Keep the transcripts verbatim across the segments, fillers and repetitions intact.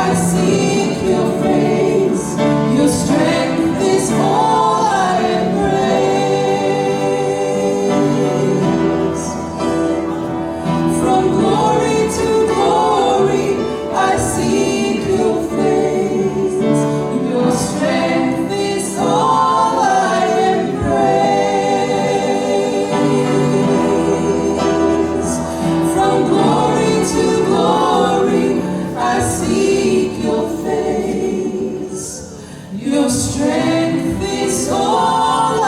I seek your face, your strength is all I embrace. From glory to glory, I seek your face. Your strength is all I embrace. From glory to glory, I seek your face. Your strength is all I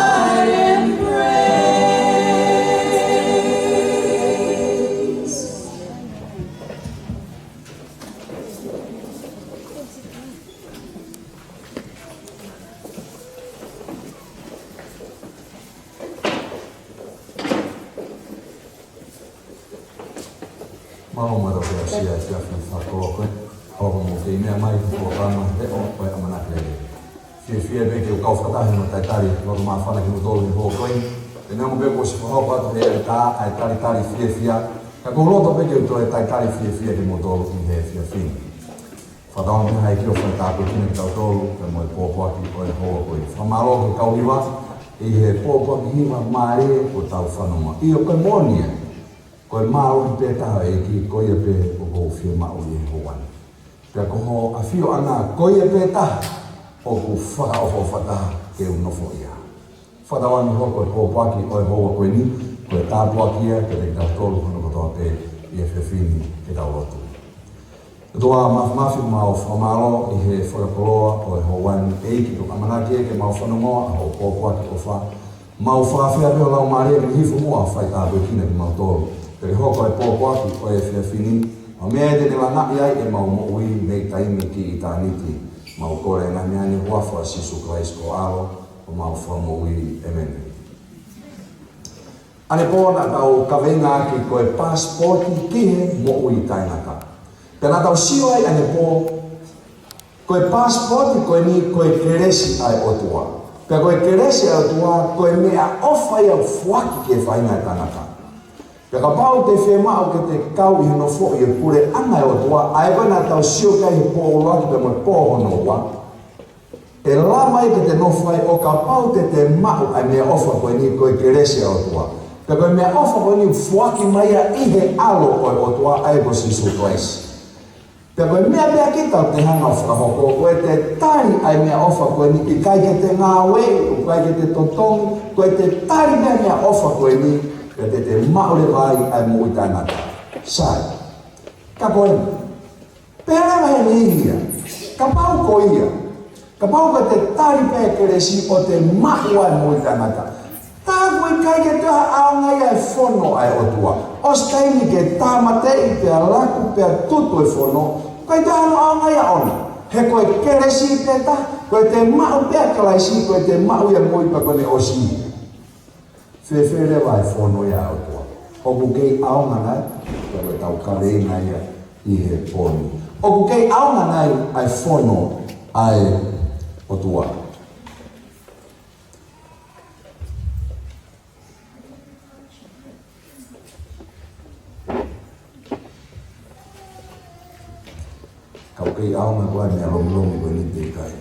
embrace. Mālō, mālō, pea sia, sia, fakakolokolo. Hoko mo ke meʻa mai ki he polokalama leʻo ko e ʻAmanaki Lelei. Fiefia pē ke u kau fakataha mo e talitali loto māfana kimoutolu he houa ko eni. Pea neongo pē kuo ʻosi fakahoko atu ʻe he ʻEletā ʻa e talitali fiefia, ka ʻoku ou loto pē ke u toe talitali fiefia kimoutolu ʻi he efiafi ni. Fakatauange pē ʻe he ʻEiki ʻo fai tāpuekina kitautolu pea mo e pōpoaki ʻo e houa ko eni. Fakamālō ki he kau hiva ʻi he pōpoaki hiva mālie kuo tau fanongoa. ʻIo, ko e moʻoni ia. Ko e mālohi pē taha ʻo e ʻEiki, ko ia pē ʻoku ou fiemaʻu ʻi he houa ni. Pea ko hoʻo ʻafioʻanga, ko ia pē taha ʻoku fakaʻofoʻofa taha ke u nofoʻia. Fakatauange hoko e pōpoaki ʻo e houa ko eni ko e tāpuaki ia kiate kitautolu hono kotoa pē ʻi he efiafi ni. Ke tau lotu. ʻOtua Māfimafi, mau fakamālō ʻi he fakakoloa ʻo e houa ni, ʻEiki, ko e ʻamanaki ke mau fanongoa ʻa hoʻo pōpoaki ʻofa. Mau fakafeʻao pē ho Laumālie ke ne hifo muʻa ʻo fai tāpuekina kimautolu. Pea ke hoko e pōpoaki ʻo e efiafi ni ʻo meʻa te ne langaʻi ai ʻemau moʻui mei taimi ki ʻitāniti. Mau kole ʻa e ngaahi meʻa ni ʻi he huafa ʻo Sīsū Kalaisi ko ho ʻAlo, ko homau Fakamoʻui. ʻĒmeni. Ane pō naʻa tau kaveinga ʻaki ko e paasipooti ki he moʻui taʻengata. Pea naʻa tau sio ai ane pō, ko e paasipooti ko eni ko e kelesi ʻa e ʻOtua. Pea ko e kelesi ʻa e ʻOtua ko e meʻaʻofa ia ʻoku foaki ki he faʻahinga ʻo e tangata. Pea kapau te ke fiemaʻu ke te kau ʻi he nofoʻi ʻo e puleʻanga ʻo e ʻOtua, ʻa ē ko ē naʻa tau sio ki ai he pō ʻuluaki pea mo e pō hono ua, ʻe lava ia ke te nofo ai ʻo kapau te te maʻu ʻa e meʻaʻofa ko eni ko e kelesi ʻa e ʻOtua. Pea ko e meʻaʻofa ko eni ʻoku foaki mai ia ʻi he ʻAlo ʻo e ʻOtua, ʻa ia ko Sīsū Kalaisi. Pea ko e meʻa pē ʻa kita ʻoku te hanga ʻo fakahoko, ko ʻete tali ʻa e meʻaʻofa ko eni, ʻikai ke te ngāueʻi, ʻikai ke te totongi, ko ʻete tali ʻa e meʻaʻofa ko eni, pea te te maʻu leva ai ʻa e moʻui taʻengata. Sai. Ka ko eni. Pea lava he niʻihi ia. Kapau ko ia. Kapau ko ʻete tali pē ʻa e kelesi ʻo te maʻu ʻa e moʻui taʻengata. Tā ʻoku ʻikai ke toe ʻaonga ia ʻa e fono ʻa e ʻOtua. ʻOsi taimi ke tāmateʻi pea laku pea tutu e fono, ʻikai toe ʻaonga ia ʻoʻona. He ko e kelesi pē taha, ko ʻete maʻu pē ʻa Kalaisi, ko ʻete maʻu ia moʻui pea ko ʻene ʻosi. Fēfē leva e fono ia ʻa e ʻOtua? ʻOku kei ʻaonga nai, ko ʻetau kaveinga ia ʻi he pō ni. ʻOku kei ʻaonga nai ʻa e fono ʻa e ʻOtua? Ka ʻoku kei ʻaonga ko ā e meʻa lomilomi ko eni pe ʻikai?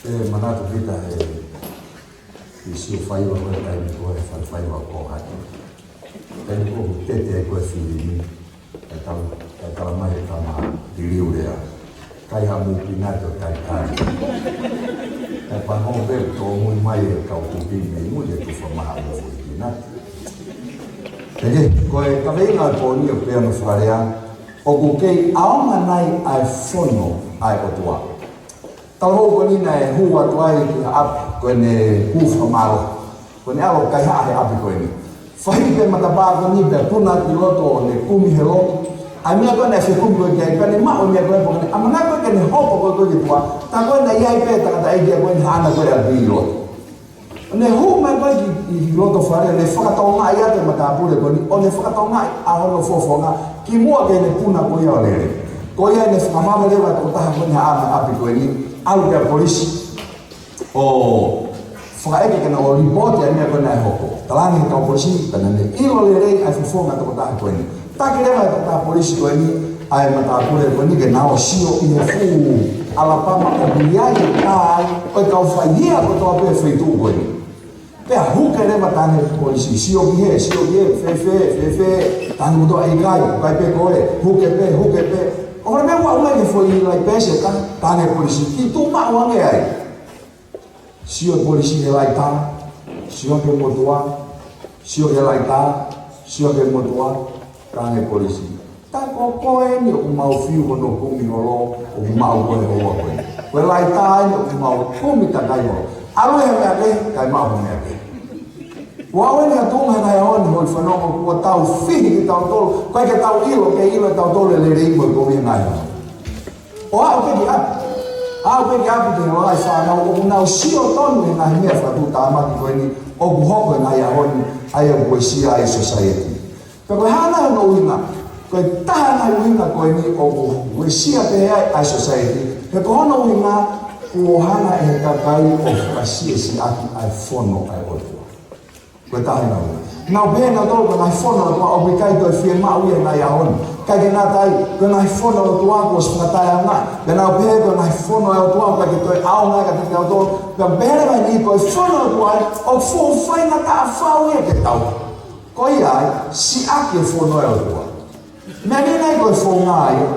ʻE manatu kita he ʻi he sio faiva ko ē taimi ko ē he fai faiva ko ē hake. Taimi ko ē ʻoku tete ai ko ē fili ni. ʻE tala, ʻe tala mai he tama liliu lea. Kai ha mou pinati ʻo kai kai. ʻE pano pē tōmui mai e kau kupi mei mui ʻe tufa mai ha mou pinati. Pea ko e kaveinga ʻo e pō ni ʻoku pehē hono fakalea, ʻoku kei ʻaonga nai ʻa e fono ʻa e ʻOtua? Talavou ko eni naʻe hū atu ai ki ha ʻapi, ko ʻene kū fakamālohi. Ko ʻene ʻalu ʻo kaihaʻa he ʻapi ko eni. Fahi pē matapā ko eni pea puna ki loto ʻo ne kumi he loki. ʻA e meʻa ko ē naʻe fekumi ko ē ki ai pea ne maʻu e meʻa ko ē pea ne ʻamanaki ko ē ke ne hopo ko ē ki tuʻa. Tā ko ē naʻe ʻi ai pē tangataʻeiki ko eni haʻana ko ē ʻalu ʻi loto. ʻO ne hū mai ko ē ki, ki loto fale, ne fakatokangaʻi atu e matāpule ko eni, ʻo ne fakatokangaʻi ʻa hono fofonga, kimuʻa ke ne puna ko ia ʻo lele. Ko ia ne fakamavahe leva e tokotaha ko eni haʻana ʻapi ko eni, ʻalu ki he polisi. ʻO Fakaʻeke ke nau ō ʻo lipooti ʻa e meʻa ko ē naʻe hoko. Talaange ʻe he kau polisi, pea naʻa ne ʻilo lelei ʻa e fofonga ʻo e tokotaha ko eni. Taki leva ʻe he tokotaha polisi ko eni ʻa e matāpule ko eni ke nau ō ʻo sio ʻi he fuʻu ʻalapama ʻoku ʻi ai e tā ʻo e kau faihia kotoa pē ʻo e feituʻu ko eni. Pea huke leva, talaange ʻe he polisi, sio ki hē, sio ki hē, fēfē, fēfē, talaange ʻe he motuʻa, ʻikai, ʻikai pē ko ē, huke pē, huke pē. ʻO hangē ʻoku ʻomai e foʻi laipēsi, talaange ʻe he polisi, kiʻi tuʻu maʻu ange ai. Sio e polisi he laitā, sio ki he motuʻa, sio ki he laitā, sio ki he motuʻa, talaange ʻe he polisi, tā ko koe eni ʻoku mau fiu hono kumi holo, ʻoku maʻu ko ē he houa ko ē. Ko e laitā eni ʻoku mau kumi takai holo. ʻAlu he meʻa kehe, kae maʻu he meʻa kehe. Kuo aʻu eni ha tuʻunga he ngaahi ʻaho ni, hoʻo fanongo, kuo tau fihi kitautolu, ʻikai ke tau ʻilo, ke ʻilo ʻe tautolu e lelei mo e kovi he ngaahi ʻaho ni. ʻO aʻu pē ki ʻapi. Aʻu pē ki ʻapi ki he lalahi fānau, ʻoku nau sio tonu he ngaahi meʻa fakatuʻutāmaki ko eni ʻoku hoko he ngaahi ʻaho ni, ʻa ia ʻoku uesia ai e society. Pea ko e hā nai hono ʻuhinga? Ko e taha e ngaahi ʻuhinga ko eni ʻoku uesia pehē ai ʻa e society, he ko hono ʻuhinga kuo hanga ʻe he kakai ʻo fakasiʻisiʻaki ʻa e fono ʻa e ʻOtua. Ko e taha e ngaahi ʻuhinga. Nau pehē nautolu ko e ngaahi fono ʻa e ʻOtua ʻoku ʻikai toe fiemaʻu ia he ngaahi ʻaho ni. ʻIkai ke ngata ai, ko e ngaahi fono ʻa e ʻOtua kuo ʻosi fakataʻeʻaonga. Pea nau pehē ko e ngaahi fono ʻa e ʻOtua ʻoku ʻikai ke toe ʻaonga ia kiate kitautolu. Pea pehē leva ʻe he niʻihi ko e fono ʻa e ʻOtua ʻoku fuʻu faingataʻa fau ia ke tau. Ko ia ai, siʻaki e fono ʻa e ʻOtua. Meʻa ni nai ko e founga ia.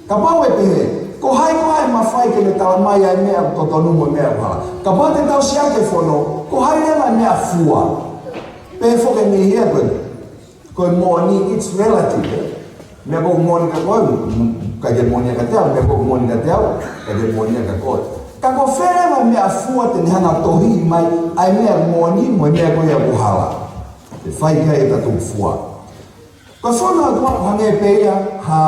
Kapau ʻe pehē, ko hai koā ʻe mafai ke ne talamai ʻa e meʻa ʻoku totonu mo e meʻa ʻoku hala? Kapau te tau siʻaki e fono, ko hai leva e meʻa fua? Pehē foki ʻe he niʻihi ia ko e, ko e moʻoni, it's relative. Meʻa ʻoku moʻoni kia koe, mm, ʻikai ke moʻoni ia kiate au, meʻa ʻoku moʻoni kiate au, ʻikai ke moʻoni ia kia koe. Ka ko fē leva e meʻa fua te ne hanga ʻo tohiʻi mai ʻa e meʻa moʻoni mo e meʻa ko ia ʻoku hala? ʻE fai ki ai ʻeta tuku fua. Ko e fono ʻa e ʻOtua ʻoku hangē pē ia ha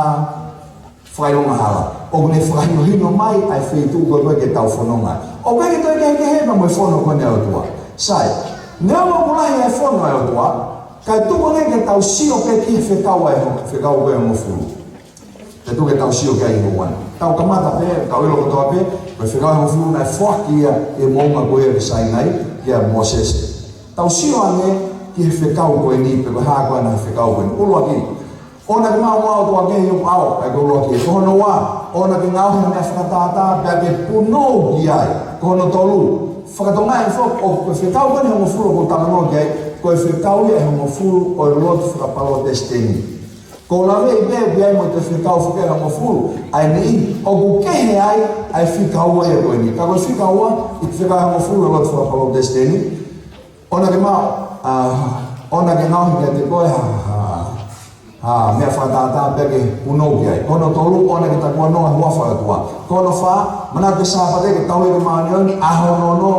fakaʻilonga hala. ʻOku ne fakahinohino mai ʻa e feituʻu ko ē ke tau fononga ai. ʻOku ʻikai ke toe kehekehe ia mo e fono ko eni ʻa e ʻOtua. Sai, neongo ʻoku lahi e fono ʻa e ʻOtua, kae tuku ange ke tau sio pē ki he fekau ʻa e ho-, fekau ko ē ʻe hongofulu. Pea tuku ke tau sio ki ai ʻi he houa ni. Tau kamata pē, tau ʻilo kotoa pē, ko e fekau ʻe hongofulu naʻe foaki ia ʻi he moʻunga ko ia ko Sainai kia Mōsese. Tau sio ange ki he fekau ko eni, pe ko e hā koā ʻa e fekau ko eni. ʻUluaki, ʻoua naʻa ke maʻu moʻua ʻo tuʻu hake ʻi hoku ʻao, ʻa ia ko e ʻuluaki. Ko hono ua, ʻoua naʻa ke ngaohi ha meʻa fakatātā, pea ke punou ki ai. Ko hono tolu, fakatonga ʻeni foki, ʻo ko e fekau ko eni ʻe hongofulu ʻoku ou talanoa ki ai, ko e fekau ia ʻe hongofulu ʻo e lotu fakapalotesiteni. Ko e laveʻi pē ia mo e toe fekau foki ʻe hongofulu, ʻa eni, ʻoku kehe ai ʻa e fika ua ia ko eni. Ka ko e fika ua ʻi he fekau ʻe hongofulu ʻo e lotu fakapalotesiteni, ʻoua naʻa ke maʻu, ʻa, ʻoua naʻa ke ngaohi kiate koe ha, ha, ha meʻa fakatātā pea ke punou ki ai. Ko hono tolu, ʻoua naʻa ke takuanoa he huafa ʻo e ʻOtua. Ko hono fā, manatu ki he Sāpate ke tauhi ʻaki e māʻoniʻoni. ʻA hono ono,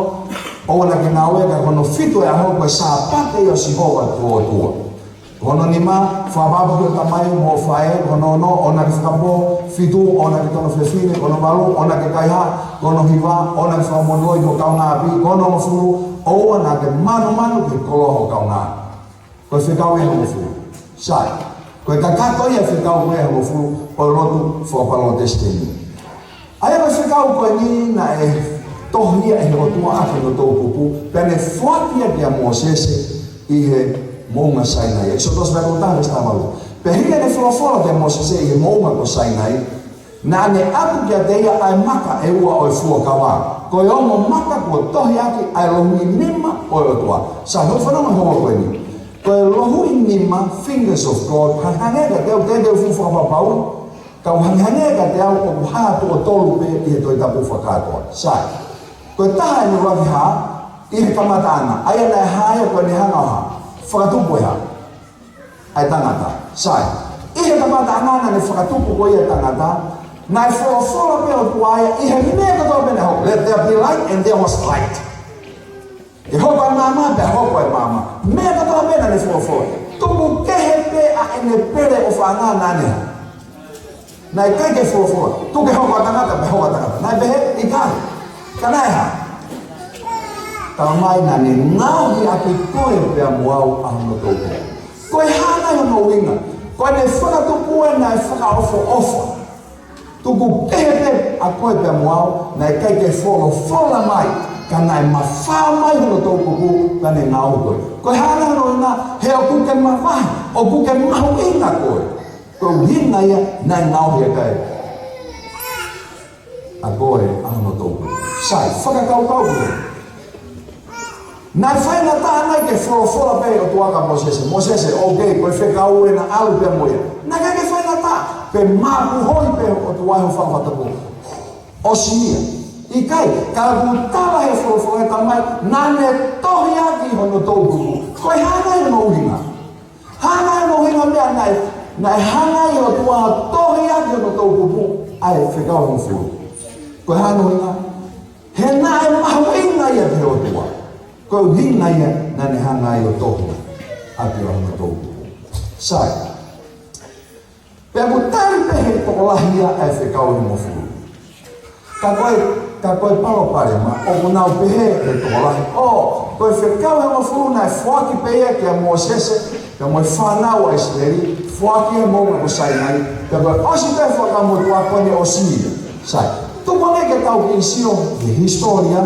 ʻoua naʻa ke ngāue. Ka ko hono fitu e ʻaho ko e Sāpate ia ʻo Sihova ko ho ʻOtua. Ko hono nima, fakapapauʻi ho tamai mo ho faʻē. Ko hono ono, ʻoua naʻa ke fakapō. Fitu, ʻoua naʻa ke tono fefine. Ko hono valu, ʻoua naʻa ke kaihaʻa. Ko hono hiva, ʻoua naʻa ke fakamonūʻia ho kaungāʻapi. Ko hono hongofulu, ʻoua naʻa ke manumanu ki he koloa ho kaungā. Ko e fekau ʻe hongofulu. Sai. Ko e kakato ia e fekau ko ē ʻe hongofulu ʻo e lotu fakapalotesiteni. ʻA ia ko e fekau ko eni naʻe tohi ia ʻe he ʻOtua ʻaki hono toʻukupu, pea ne foaki ia kia Mōsese ʻi he moʻunga Sainai. ʻEkisoto vahe taha veesi taha valu. Pea hili ʻene folofola kia Mōsese ʻi he moʻunga ko Sainai, naʻa ne ʻatu kiate ia ʻa e maka ʻe ua ʻo e fuakava, ko e ongo maka kuo tohi ʻaki ʻa e lohi nima ʻo e ʻOtua. Sai, hoʻo fanongo he houa ko eni. Ko e lohi nima, fingers of God, hangehangē kiate au, te u fuʻu fakapapauʻi, ka u hangehangē kiate au ʻoku hā tuʻo tolu pē ʻi he Tohi Tapu fakakātoa. Sai. Ko e taha ʻene ʻuluaki hā, ʻi he kamataʻanga, ʻa ia naʻe hā ia ko ʻene hanga ʻo hā, fakatupu e hā, ʻa e tangata. Sai. ʻI he kamataʻanga naʻa ne fakatupu ko ia e tangata, naʻe folofola pē ʻOtua ia, ʻi he meʻa kotoa pē naʻe hoko. Let there be light, and there was light. Ke hoko ʻa e maama, pea hoko ʻa e maama. Meʻa kotoa pē naʻa ne folofola. Tuku kehe pē ʻa ʻene pele ʻofaʻanga naʻa ne hā. Naʻe ʻikai ke folofola, tuku ke hoko ʻa e tangata, pea hoko ʻa e tangata. Naʻe pehē, ʻikai. Ka naʻe hā. Talamai naʻa ne ngaohi ʻaki koe pea mo au ʻa hono toʻukupu. Ko e hā nai hono ʻuhinga? Ko ʻene fakatupu ē naʻe fakaʻofoʻofa. Tuku kehe pē ʻa koe pea mo au, naʻe ʻikai ke folofola mai Ka naʻe mafao mai hono toʻukupu, ka ne ngaohi koe. Ko e hā hono ʻuhinga? He ʻoku ke mavahe, ʻoku ke mahuʻinga koe. Ko e ʻuhinga ia naʻe ngaohi ʻa e kai. ʻA koe ʻa hono toʻukupu. Sai, fakakaukau koe. Naʻe faingataʻa nai ke folofola pē ʻOtua kia Mōsese. Mōsese, okay, ko e fekau ena, ʻalu pē mo ia. Naʻe ʻikai ke faingataʻa, pea mapuhoi pē ʻOtua he fakatapu. ʻOsi ia. ʻIkai, ka ʻoku tala he folofola ʻa e Tamai, naʻa ne tohi ʻaki hono toʻukupu. Ko e hā nai hono ʻuhinga? Hā nai hono ʻuhinga meʻa naʻe, naʻe hanga ʻe he ʻOtua ʻo tohi ʻaki hono toʻukupu ʻa e fekau hongofulu? Ko e hā hono ʻuhinga? He naʻe mahuʻinga ia ki he ʻOtua. Ko e ʻuhinga ia naʻa ne hanga ʻo tohi ʻaki hono toʻukupu. Sai. Pea ʻoku tali pē ʻe he tokolahi ia ʻa e fekau hongofulu. Ka ko e, ka ko e palopalema, ʻoku nau pehē ʻe he tokolahi, ʻō, ko e fekau hongofulu naʻe foaki pē ia kia Mōsese, pea mo e fānau ʻa ʻIsileli, foaki he moʻunga ko Sainai, pea ko e ʻosi pē fakamotuʻa ko eni ʻosi ia. Sai, tuku ange ke tau kiʻi sio ki he hisitōlia,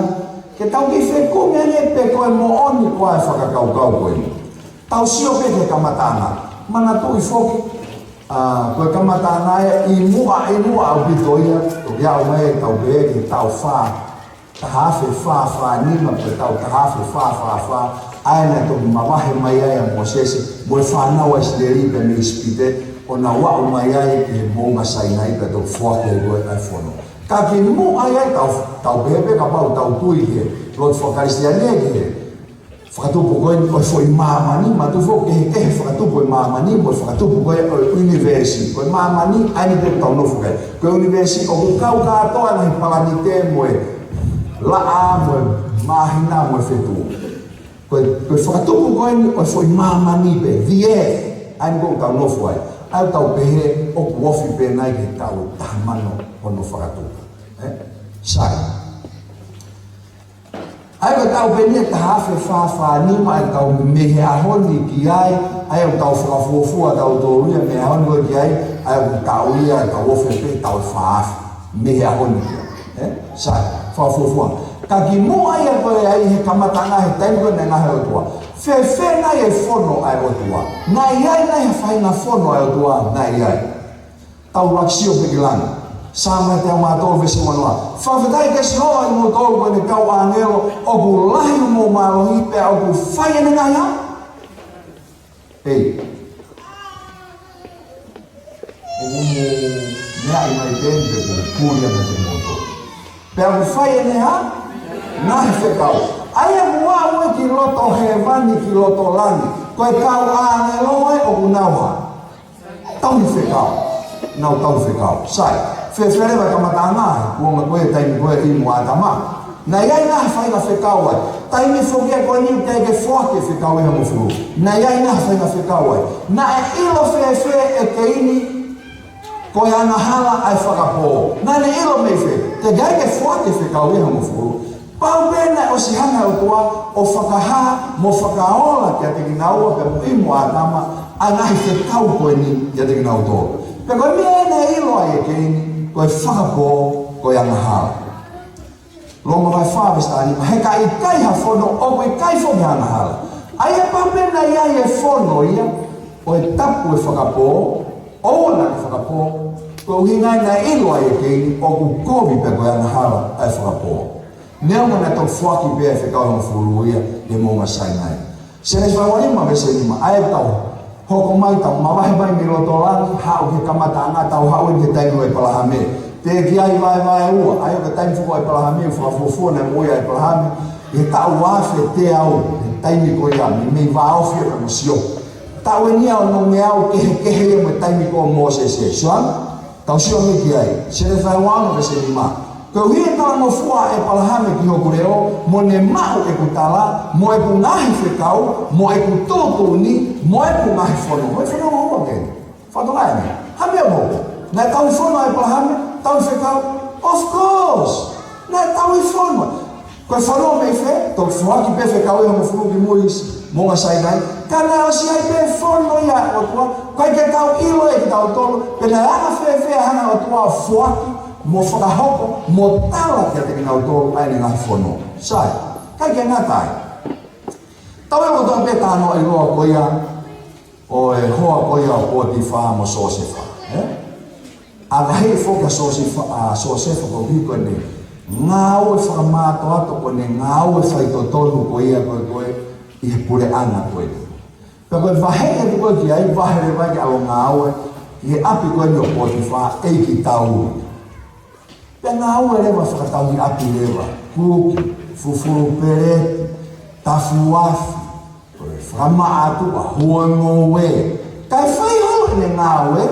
ke tau kiʻi fekumi ange pe ko e moʻoni koā e fakakaukau ko eni. Tau sio pē ki he kamataʻanga. Manatuʻi foki, ʻa, ko e kamataʻanga ē ʻi muʻa, ʻi muʻa ʻaupito ia, toki aʻu mai ʻetau pehē ki he taʻu fā, taha afe fā fā nima pe taʻu taha afe fā fā fā, ʻa ē naʻe toki mavahe mai ai ʻa Mōsese mo e fānau ʻa ʻIsileli pea mei ʻIsipite, ʻo nau aʻu mai ai ki he moʻunga Sainai pea toki foaki ai ko ē ʻa e fono. Ka kimuʻa ia tau, tau pehē pē kapau tau tui ki he lotu fakakalisitiane ki he fakatupu ko eni ʻo e foʻi māmani, manatuʻi foki ʻoku kehekehe e fakatupu ʻo e māmani mo e fakatupu ko ē ʻo e ʻunivēsi. Ko e māmani, ʻa eni pē ʻoku tau nofo ki ai. Ko e ʻunivēsi ʻoku kau kātoa ʻa e ngaahi palanite mo e laʻā mo e māhina mo e fetuʻu. Ko e, ko e fakatupu ko eni ʻo e foʻi māmani pē, the earth, ʻa eni ʻoku tau nofo ai. ʻA ia ʻoku tau pehē ʻoku ofi pē nai ki he taʻu taha mano hono fakatupu. Ē? Sai. ʻA ia ko e taʻu pē eni ʻe taha afe fā fā nima, ʻa ia ʻoku tau mei he ʻaho ni ki ai, ʻa ia ʻoku tau fakafuofua tautolu ia mei he ʻaho ni ko ē ki ai, ʻa ia ʻoku tau ia, tau ofi pē taʻu fā afe mei he ʻaho ni ki ai. Ē? Sai, fakafuofua. Ka kimuʻa ia ko ē ʻi he kamataʻanga he taimi ko ē naʻe ngaohi ʻe he ʻOtua. Fēfē nai e fono ʻa e ʻOtua? Naʻe ʻi ai nai ha faʻahinga fono ʻa e ʻOtua? Naʻe ʻi ai. Tau ʻuluaki sio pē ki langi. Saame teau mā tolu veesi uanoa. Fakafetaʻi kia Sihova ʻa kimoutolu ko ʻene kau ʻāngelo, ʻoku lahi hoʻomou mālohi pea ʻoku fai ʻene ngaahi hā? Ei. ʻOku mou meaʻi mai pē eni pe ʻoku puli ange kimoutolu. Pea ʻoku fai ʻene hā? Ngaahi fekau. ʻA ia ʻoku aʻu ē ki loto hēvani, ki loto langi. Ko e kau ʻāngelo ē ʻoku nau hā? Tauhi fekau. Nau tauhi fekau. Sai. Fēfē leva e kamataʻanga, kuonga ko ē taimi ko ē ʻi muʻa ʻa ʻĀtama? Naʻe ʻi ai nai ha faʻahinga fekau ai? Taimi foki ē ko eni ʻoku teʻeki ke foaki e fekau ʻe hongofulu. Naʻe ʻi ai nai ha faʻahinga fekau ai? Naʻe ʻilo fēfē ʻe Keini ko e angahala ʻa e fakapō? Naʻa ne ʻilo mei fē? Teʻeki ai ke foaki e fekau ʻe hongofulu. Pau pē naʻe ʻosi hanga ʻe he ʻOtua ʻo fakahā mo fakaola kiate kinaua pea mo ʻi muʻa ʻa ʻĀtama ʻa e ngaahi fekau ko eni kiate kinautolu. Pea ko e meʻa ē naʻe ʻilo ai ʻe Keini, ko e fakapō, ko e angahala. Loma vahe fā veesi taha nima, he ka ʻikai ha fono, ʻoku ʻikai foki ha angahala. ʻA ia pau pē naʻe ʻi ai e fono ia, ʻo e tapu e fakapō, ʻoua naʻa ke fakapō, ko e ʻuhinga ia naʻe ʻilo ai ʻe Keini ʻoku kovi pē ko e angahala ʻa e fakapō. Neongo naʻe toki foaki pē ʻa e fekau ʻe hongofulu ia ʻi he moʻunga Sainai. Sēnesi vahe ua nima veesi nima, ʻa ia ʻoku tau hoko mai, tau mavahe mai mei loto langi, haʻu ki he kamataʻanga, tau haʻu eni ki he taimi ʻo ʻĒpalahame. Teʻeki ai vaevaeua, ʻa ia ko e taimi foki ʻo ʻĒpalahame, ʻoku fakafuofua naʻe moʻui ʻa ʻĒpalahame ʻi he taʻu ua afe teau, he taimi ko ia, mei, mei vāofi ia pea mo sio. Taʻu eni ia ʻe onongeau kehekehe ia mo e taimi ko ē ʻo Mōsese. Sio ange, tau sio ange ki ai. Sēnesi vahe ua ono veesi nima. Koeʻuhi he talangofua ʻa ʻĒpalahame ki hoku leʻo, mo ne maʻu ʻeku tala, mo ʻeku ngaahi fekau, mo ʻeku tuʻutuʻuni, mo ʻeku ngaahi fono. Ko e fono ʻoku ʻi ai eni. Fakatokangaʻi ange. Hā e meʻa ʻoku hoko? Naʻe tauhi fono ʻa ʻĒpalahame, tauhi fekau? Of course. Naʻe tauhi fono. Ko e fono mei fē? Toki foaki pē fekau ʻe hongofulu ki mui ʻi Moʻunga Sainai. Ka naʻe ʻosi ʻi ai pē fono ia ʻa e ʻOtua. ʻIkai ke tau ʻilo ʻe kitautolu pe naʻe anga fēfē ʻa e hanga ʻe he ʻOtua ʻo foaki mo fakahoko, mo tala kiate kinautolu ʻa ʻene ngaahi fono. Sai, ʻikai ke ngata ai. Tau ʻilo kotoa pē talanoa ʻiloa ko ia ʻo e hoa ko ia ʻo Potifa mo Siosefa, ē? ʻA e vahe foki ʻa Siosefa, ʻa Siosefa ko e hiko ʻene ngāue fakamātoato, ko ʻene ngāue faitotonu ko ia ko ē, ko ē ʻi he puleʻanga ko ē. Pea ko e vahe ʻe tuku ki ai, vahe leva ke ʻalu ʻo ngāue ʻi he ʻapi ko eni ʻo Potifa, ʻeiki tau. Pea ngāue leva fakatauhi ʻapi leva, kuki, fufulu peleti, tafu afi, fakamaʻa atu ʻa e huongoue. Kae fai holo ʻene ngāue,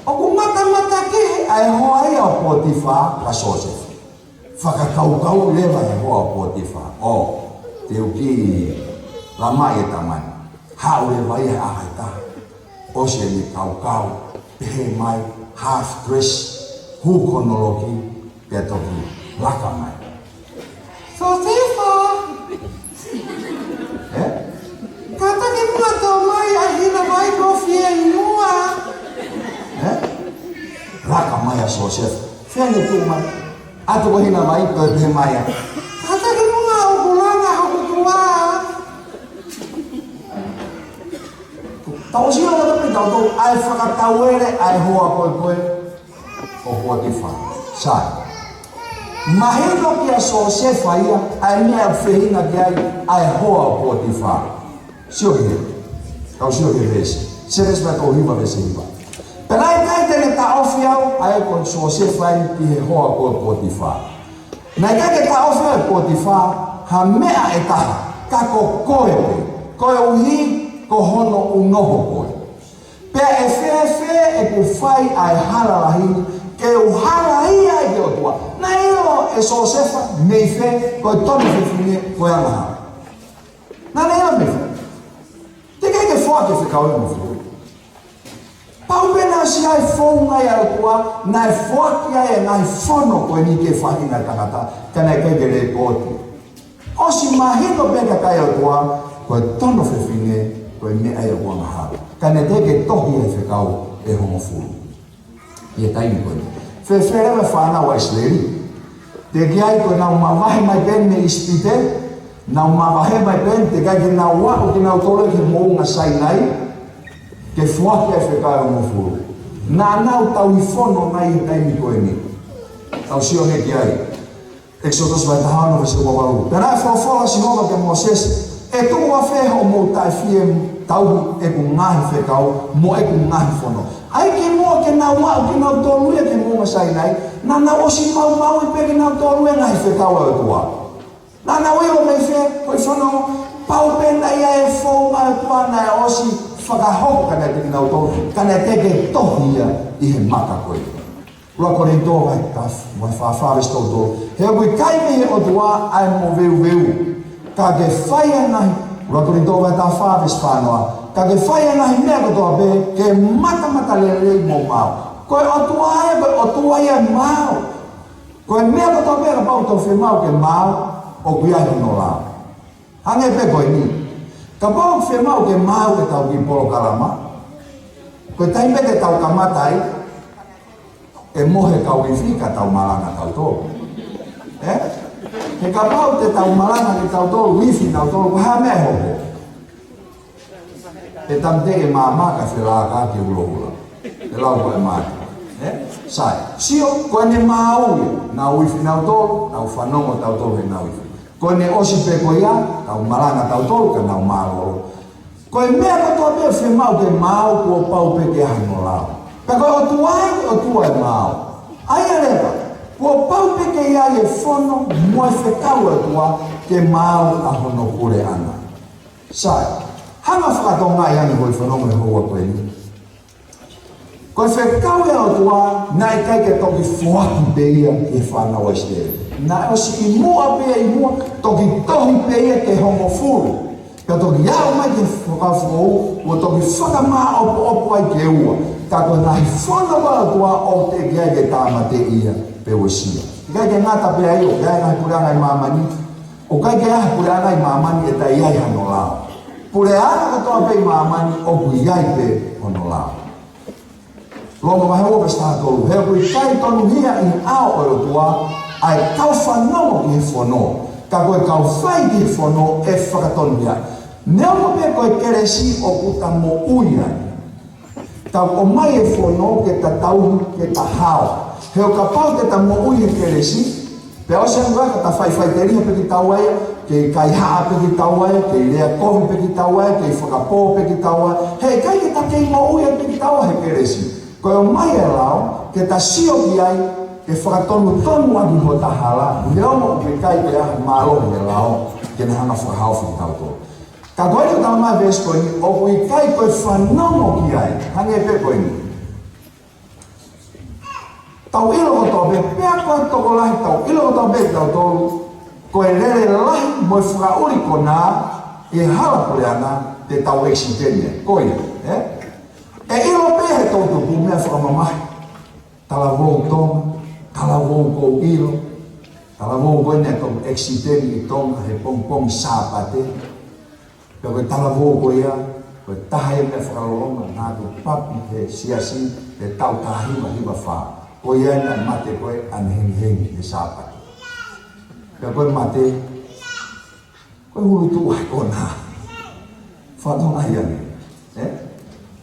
ʻoku matamata kehe ʻa e hoa ia ʻo Potifa kia Siosefa. Fakakaukau leva ʻe he hoa ʻo Potifa, ʻo, te u kiʻi lamaʻi e tama ni. Haʻu leva ia he ʻaho ʻe taha, ʻosi ʻene kaukau, pehē mai, half dress, hū ki hono loki, pea toki laka mai. Siosefa! Ē? Kātaki muʻa ʻo tō mai ʻa e hina vai kuo fie inu. Ē? Laka mai ʻa Siosefa. Fēfē ʻene tuʻu mai? ʻAtu ko e hina vai, toe pehē mai ia, kātaki muʻa ʻoku langa hoku tuʻa. Tau sio ʻo tapu tau tau ʻa e fakatauele ʻa e hoa ko ē ko ē ʻo Potifa. Sai. Mahino kia Siosefa ia ʻa e meʻa ʻoku feinga ki ai ʻa e hoa ʻo Potifa. Sio ki he, tau sio ki he veesi. Seven, veesi tolu hiva, veesi hiva. Pea naʻe ʻikai te ne taʻofi au, ʻa ē ko Siosefa eni, ki he hoa ko ē ʻo Potifa. Naʻe ʻikai ke taʻofi ʻe Potifa ha meʻa ʻe taha, ka ko koe pē, koeʻuhi ko hono ʻunoho koe. Pea ʻe fēfē ʻeku fai ʻa e hala lahi ni, ke u halaia ai ki he ʻOtua? Naʻe ʻilo ʻe Siosefa mei fē ko e tono fefine ko e angahala. Naʻa ne ʻilo mei fē? Teʻeki ai ke foaki e fekau ʻe he ngofulu. Pau pē naʻe ʻosi ʻi ai e founga ia ʻa e ʻOtua, naʻe foaki ai e ngaahi fono ko eni ki he faʻahinga ʻo e tangata, ka naʻe ʻikai ke lēkooti. ʻOsi mahino pē kia e kakai ʻo e ʻOtua, ko e tono fefine, ko e meʻa ia ʻoku angahala. Ka naʻe teʻeki ke tohi e fekau ʻe hongofulu ʻi he taimi ko eni. Fēfē leva e fānau ʻa ʻIsileli? Teʻeki ai, ko ʻenau mavahe mai pē mei ʻIsipite, nau mavahe mai pē, teʻeki ai ke nau aʻu kinautolu ki he moʻunga Sainai ke foaki e fekau ʻe hongofulu. Naʻa nau tauhi fono nai he taimi ko eni? Tau sio hake ai. ʻEkisoto vahe taha ono veesi ua valu. Pea naʻe folofola ʻa Sihova kia Mōsese, ʻE tuku ʻafē hoʻomou taʻefie tauhi ʻeku ngaahi fekau mo ʻeku ngaahi fono? ʻAi kimuʻa ke nau aʻu kinautolu ia ki he moʻunga Sainai, naʻa nau ʻosi maumauʻi pē kinautolu e ngaahi fekau ʻa e ʻOtua. Naʻa nau ʻilo mei fē, ko e fono, pau pē naʻe ʻi ai e founga ʻa e ʻOtua naʻe ʻosi fakahoko kiate kinautolu, ka naʻe teʻeki ke tohi ia ʻi he maka ko ē. ʻUluaki Kolinitō vahe taha, vahe fā fā veesi tolu tolu. He ʻoku ʻikai mei he ʻOtua ʻa e moveuveu, ka ke fai ʻa e ngaahi, ʻUluaki Kolinitō vahe taha fā veesi fā noa, ka ke fai ʻa e ngaahi meʻa kotoa pē ke matamatalelei mo maau. Ko e ʻOtua ē, ko e ʻOtua ia ʻo e maau. Ko e meʻa kotoa pē kapau ʻoku tau fiemaʻu ke maau, ʻoku ʻi ai hono lao. Hangē pē ko eni. Kapau ʻoku fiemaʻu ke maau ʻetau kiʻi polokalama, ko e taimi pē te tau kamata ai, ʻe mohe e kau ifi ka tau malanga tautolu. Ē? He kapau te tau malanga kitautolu, ifi kitautolu, ko e hā e meʻa ʻe hoko? ʻE tāmateʻi e maama kae felākaki e hulohula. ʻE lau ko e mate. Ē? Sai. Sio, ko ʻene maau ia, nau ifi kinautolu, nau fanongo tautolu heʻenau ifi. Ko ʻene ʻosi pē ko ia, tau malanga tautolu, ka nau mālōlō. Ko e meʻa kotoa pē ʻoku fiemaʻu ke maau, kuo pau pē ke ʻi ai hono lao. Pea ko e ʻOtua ē, ʻOtua ʻo e maau. ʻA ia leva, kuo pau pē ke ʻi ai e fono mo e fekau ʻa e ʻOtua ke maau ʻa hono puleʻanga. Sai, hanga ʻo fakatokangaʻi ange hoʻo fanongo he houa ko eni. Ko e fekau ʻa e ʻOtua, naʻe ʻikai ke toki foaki pē ia ki he fānau ʻa ʻIsileli. Naʻe ʻosi ʻi muʻa pē ia, ʻi muʻa, toki tohi pē ia ki he hongofulu. Pea toki aʻu mai ki he Fuakava Foʻou, kuo toki fakamāʻopoʻopo ai ki he ua. Ka ko e ngaahi fono ʻa e ʻOtua ʻoku teʻeki ai ke tāmateʻi ia pe uesia. ʻIkai ke ngata pē ai, ʻoku ʻi ai e ngaahi puleʻanga ʻi māmani. ʻOku ʻikai ke ʻi ai ha puleʻanga ʻi māmani ʻe taʻe ʻi ai hano lao. Puleʻanga kotoa pē ʻi māmani ʻoku ʻi ai pē hono lao. Loma vahe ua veesi taha tolu: He ʻoku ʻikai tonuhia ʻi he ʻao ʻo e ʻOtua ʻa e kau fanongo ki he fono, ka ko e kau fai ki he fono ʻe fakatonuhia. Neongo pē ko e kelesi ʻoku ta moʻui ai, ka ʻoku ʻomai e fono ke ta tauhi, ke ta hao. He ʻo kapau te ta moʻui he kelesi, pea ʻosi ange ka ta faifaiteliha pē kitaua ia, kei kaihaʻa pē kitaua ia, kei lea kovi pē kitaua ia, kei fakapō pē kitaua ia, he ʻikai ke ta kei moʻui ai pē kitaua he kelesi. Ko e ʻomai e lao ke ta sio ki ai, ke fakatonutonu ʻaki hota hala, neongo ʻoku ʻikai ke ʻi ai ha mālohi ʻo e lao ke ne hanga ʻo fakahaofi kitautolu. Ka ko eni ʻoku talamai ʻe he veesi ko eni, ʻoku ʻikai ko e fanongo ki ai, hangē pē ko eni. Tau ʻilo kotoa pē, pea ko e tokolahi, tau ʻilo kotoa pē kitautolu, ko e lele lahi mo e fakaʻuli konā ʻi he hala puleʻanga te tau ʻekisiteni ai. Ko ia, ē? ʻE ʻilo pē ʻe he toʻutupu meʻa fakamamahi. Talavou Tonga, talavou ʻoku ou ʻilo, talavou ko eni naʻe toki ʻekisiteni ʻi Tonga he pongipongi Sāpate. Pea ko e talavou ko ia, ko e taha ia e meʻa fakaloloma naʻa ku papi he siasi he taʻu taha hiva hiva fā. Ko ia naʻe mate ko ē ʻanehengihengi he Sāpate. Pea ko e mate, ko e hulutuʻa ʻa e konā. Fatongia ia. Ē?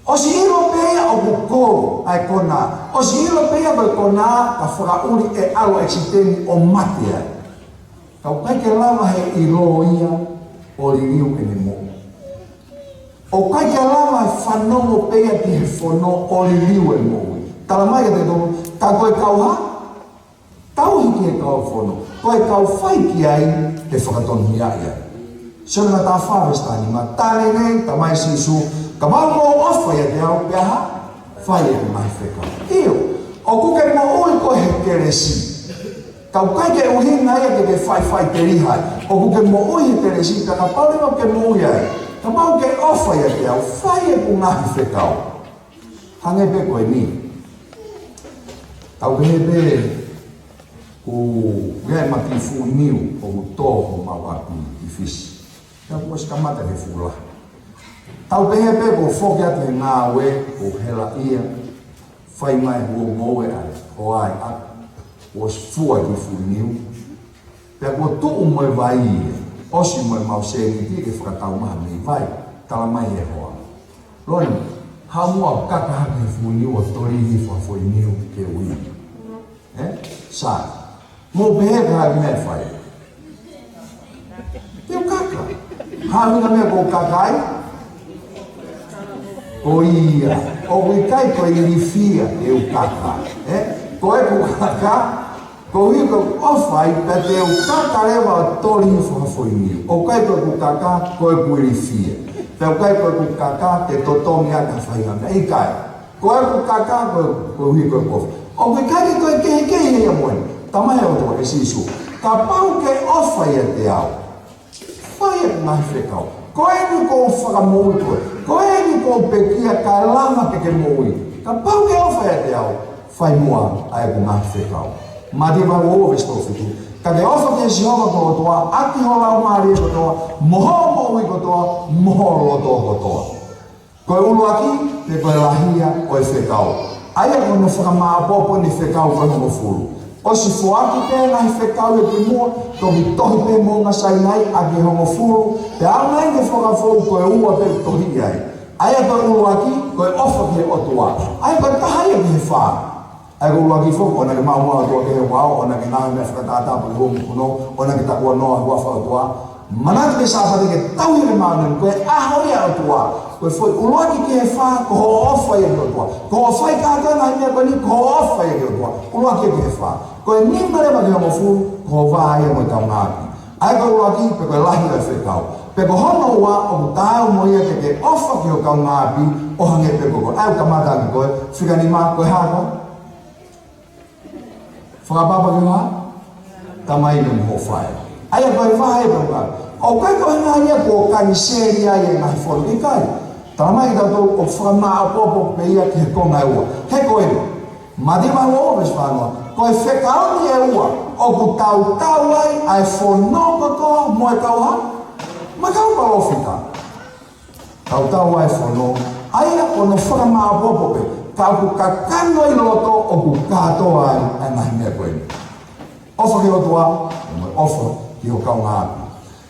ʻOsi ʻilo pē ia ʻoku kō ʻa e konā. ʻOsi ʻilo pē ia ko e konā ka fakaʻuli ʻe ʻalu ʻekisiteni ʻo mate ai. Ka ʻoku ʻikai ke lava he ʻilo ia ʻo liliu ʻene moʻui. ʻOku ʻikai ke lava he fanongo pē ia ki he fono ʻo liliu e moʻui. Talamai ʻe he toʻutupu, ka ko e kau hā? Tauhi ki he kau fono. Ko e kau fai ki ai ʻe fakatonuhia ai. Sione vahe taha fā veesi taha nima, talamai ʻe he Tamai Sīsū, kapau ʻoku mou ʻofa ʻiate au, pea hā? Fai ʻeku ngaahi fekau. ʻIo, ʻoku ke moʻui koe he kelesi. Ka ʻoku ʻikai ke ʻuhinga ia ke ke faifaiteliha ai. ʻOku ke moʻui he kelesi, ka kapau leva ʻoku ke moʻui ai, kapau ʻoku ke ʻofa ʻiate au, fai ʻeku ngaahi fekau. Hangē pē ko eni. Tau pehē pē, ʻoku ʻi ai ʻemau kiʻi fuʻu niu ʻoku tō homau ʻapi ʻi Fisi. Pea kuo ʻosi kamata ke fuʻu lahi. Tau pehē pē kuo foki atu he ngāue, kuo hela ia, fai mai kuo ngoue ai, ʻo ai atu, kuo ʻosi fua e kiʻi fuʻu niu. Pea kuo tuʻu mo e vai ia, ʻosi mo ʻemau sēniti ke fakatau mai mei vai, talamai ʻe he hoa: Loni, haʻu muʻa ʻo kaka hake he fuʻu niu ʻo toli hifo ha foʻi niu ke ui. Ē? Sai. Mou pehē ko e hā e meʻa ʻe fai? Te u kaka. Hā e ʻuhinga e meʻa ʻoku ou kaka ai? Ko ia. ʻOku ʻikai ko e ilifia te u kaka. Ē? Ko ʻeku kaka, koeʻuhi ko ʻeku ʻofa ai, pea te u kaka leva ʻo toli hifo ha foʻi niu. ʻOku ʻikai ko ʻeku kaka, ko ʻeku ilifia. Pea ʻoku ʻikai ko ʻeku kaka ke totongi ʻaki ha faʻahinga meʻa. ʻIkai. Ko ʻeku kaka, ko, koeʻuhi ko ʻeku ʻofa. ʻOku ʻikai ke toe kehekehe ia mo e, talamai ʻe he ʻOtua, ʻe Sīsū, kapau ʻoku ke ʻofa ʻiate au, fai ʻeku ngaahi fekau. Ko eni kuo u fakamoʻui koe. Ko eni kuo u pekia kae lava ke ke moʻui. Kapau ʻoku ke ʻofa ʻiate au, fai muʻa ʻa ʻeku ngaahi fekau. Mātiu vahe ua ua veesi tolu fitu: Ka ke ʻofa kia Sihova ko ho ʻOtua ʻaki ho laumālie kotoa, mo hoʻo moʻui kotoa, mo ho loto kotoa. Ko e ʻuluaki, pe ko e lahi ia ʻo e fekau. ʻA ia ko hono fakamāʻopoʻopo ʻene fekau ko e hongofulu. ʻOsi foaki pē ngaahi fekau ia ki muʻa, toki tohi pē Moʻunga Sainai ʻaki e hongofulu, pea aʻu mai ki he Fuakava Foʻou ko e ua pē ʻoku tohi ai. ʻA ia ko e ʻuluaki, ko e ʻofa ki he ʻOtua. ʻA ia ko e taha ia ki he fā. ʻA ia ko e ʻuluaki foki, ʻoua naʻa ke maʻu muʻa ʻOtua ki he vao, ʻoua naʻa ke ngāue meʻa fakatātā pe ko e hū mo e kuno, ʻoua naʻa ke takuanoa ʻi he huafa ʻo e ʻOtua. Manatu ki he Sāpate ke tauhi ʻene māʻoniʻoni, ko e ʻaho ia ʻo e ʻOtua. Ko e foʻi ʻuluaki ki he fā, ko hoʻo ʻofa ia ki he ʻOtua. Ko hoʻo fai kātoa e ngaahi meʻa ko eni, ko hoʻo ʻofa ia ki he ʻOtua. ʻUluaki ki he fā. Ko e nima leva ki he hongofulu, ko hoʻo vā ia mo e kaungāʻapi. ʻA ia ko e ʻuluaki, pe ko e lahi ʻo e fekau. Pe ko hono ua, ʻoku taau mo ia ke ke ʻofa ki ho kaungāʻapi ʻo hangē pē ko koe. ʻA ia ʻoku kamata ʻaki ko e fika nima, ko e hā koā? Fakapapa ki ho hā? Tamai mo hoʻo faʻē. ʻA ia ko e vahe ʻe taha. ʻOku ʻikai ko e ngaahi ia kuo kaniseli ai e ngaahi fono, ʻikai. Talamai kiate kitautolu ʻoku fakamāʻopoʻopo pē ia ki he konga ʻe ua. He ko e Mātiu vahe ua ua veesi fā noa: Ko e fekau ni ʻe ua ʻoku tautau ai ʻa e fono kotoa mo e kau hā? Mo e kau palōfita. Tautau ai e fono, ʻa ia ko hono fakamāʻopoʻopo pē. Ka ʻoku kakano ʻi loto ʻoku kātoa ai ʻa e ngaahi meʻa ko eni. ʻOfa ki he ʻOtua, mo e ʻofa ki ho kaungāʻapi.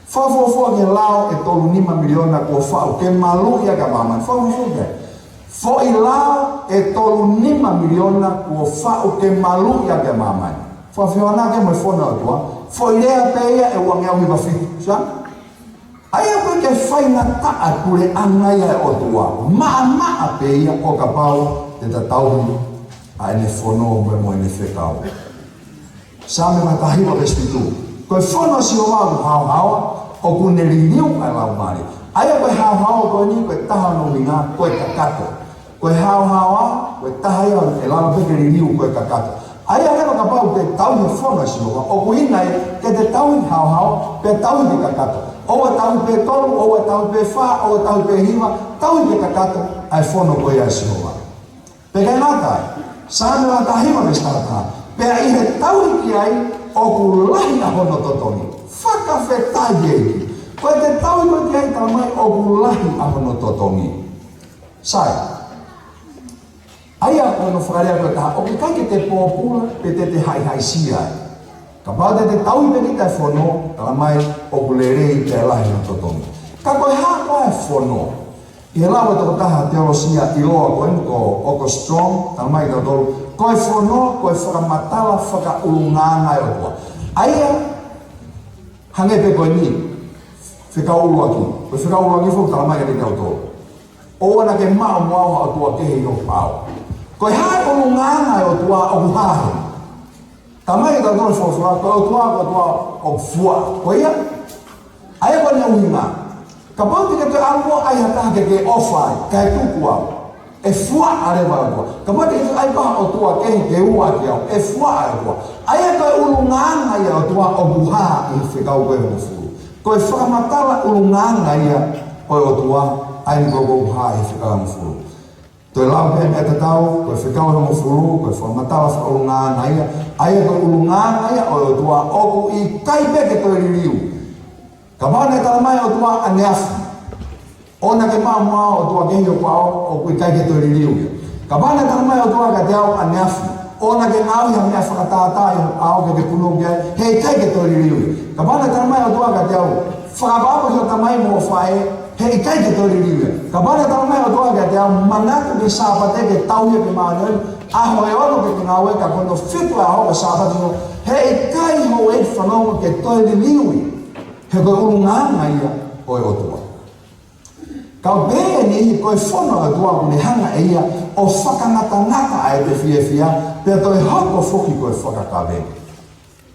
Fakafuofua ki he lao ʻe tolu nima miliona kuo faʻu ke maluʻi ʻaki ʻa māmani. Fakafuofua ki he foʻi lao ʻe tolu nima miliona kuo faʻu ke maluʻi ʻaki ʻa māmani. Fakafiona ke mo e fono ʻa e ʻOtua, foʻi lea pē ia ʻe uangeau hiva fitu. Sa? ʻA ia ko e ke faingataʻa puleʻanga ia ʻo e ʻOtua. Maʻamaʻa pē ia ʻo kapau te ta tauhi ʻa ʻene fono mo e mo ʻene fekau. Saame vahe taha hiva veesi fitu. Ko e fono ʻa Sihova ʻoku haohaoa, ʻoku ne liliu ʻa e laumālie. ʻA ia ko e haohaoa ko eni ko e taha hono ʻuhinga, ko e kakato. Ko e haohaoa, ko e taha ia ʻe lava pē ke liliu ko e kakato. ʻA ia leva kapau te tauhi e fono ʻa Sihova, ʻoku ʻuhinga ia ke te tauhi haohaoa, pea tauhi ke kakato. ʻOua tauhi pē tolu, ʻoua tauhi pē fā, ʻoua tauhi pē hiva, tauhi ke kakato ʻa e fono ko ia ʻa Sihova. Pea ʻikai ngata ai, Saame vahe taha hiva veesi taha taha. Pea ʻi he tauhi ki ai ʻoku lahi ʻa hono totongi. Fakafetaʻi ʻEiki. Ko e te tauhi ko ē ki ai, talamai ʻoku lahi ʻa hono totongi. Sai. ʻA ia ko hono fakalea ko ē ʻe taha, ʻoku ʻikai ke te pōpula pe te te haʻihaʻisia ai. Kapau te te tauhi pē kita e fono, talamai ʻoku lelei pea lahi hono totongi. Ka ko e hā koā e fono? ʻI he lau ʻa e tokotaha teolosia ʻiloa ko eni ko Oscar Strong, talamai kiate kitautolu, ko e fono ko e fakamatala fakaʻulungaanga ʻa e ʻOtua. ʻA ia, hangē pē ko eni, fekau ʻuluaki. Ko e fekau ʻuluaki foki talamai kiate kitautolu, ʻoua naʻa ke maʻu mo au ha ʻotua kehe ʻi hoku ʻao. Ko e hā e ʻulungaanga ʻa e ʻOtua ʻoku hā heni? Talamai kiate kitautolu e folofola, ko e ʻOtua, ko e ʻOtua ʻoku fuaʻa. Ko ia? ʻA ia ko ʻene ʻuhinga, kapau te ke toe ʻalu ʻo ʻai ha taha ke ke ʻofa ai, kae tuku au, ʻe fuaʻa leva e ʻOtua. Kapau te ke toe ʻai pē ha ʻotua kehe ke ua ʻaki au, ʻe fuaʻa e ʻOtua. ʻA ia ko e ʻulungaanga ia ʻo e ʻOtua ʻoku hā ʻi he fekau ko ē hongofulu. Ko e fakamatala ʻulungaanga ia ʻo e ʻOtua, ʻa eni ko ē ʻoku hā ʻi he fekau hongofulu. Toe lau pē meʻa tatau, ko e fekau hongofulu, ko e fakamatala fakaʻulungaanga ia, ʻa ia ko e ʻulungaanga ia ʻo e ʻOtua ʻoku ʻikai pē ke toe liliu. Kapau naʻe talamai ʻe he ʻOtua ʻaneafi, ʻoua naʻa ke maʻu mo au ha ʻotua kehe ʻi hoku ʻao, ʻoku ʻikai ke toe liliu ia. Kapau naʻe talamai ʻe he ʻOtua kiate au ʻaneafi, ʻoua naʻa ke ngaohi ha meʻa fakatātā ʻi hoku ʻao ke ke punou ki ai, he ʻikai ke toe liliu ia. Kapau naʻe talamai ʻe he ʻOtua kiate au, fakaʻapaʻapa ki hoʻo tamai mo hoʻo faʻē, he ʻikai ke toe liliu ia. Kapau naʻe talamai ʻe he ʻOtua kiate au, manatu ki he Sāpate ke tauhi ia ke māʻoniʻoni, ʻaho ʻe ono ke ke ngāue ka ko hono fitu ʻaho ko e Sāpate, he ʻikai houʻeiki fanongo ke toe liliu ia. He ko e ʻulungaanga ia ʻo e ʻOtua. Ka ʻoku pehē ʻe he niʻihi ko e fono ʻa e ʻOtua ʻoku ne hanga ʻe ia ʻo fakangatangata ʻa e fiefia, pea toe hoko foki ko e fakakavenga.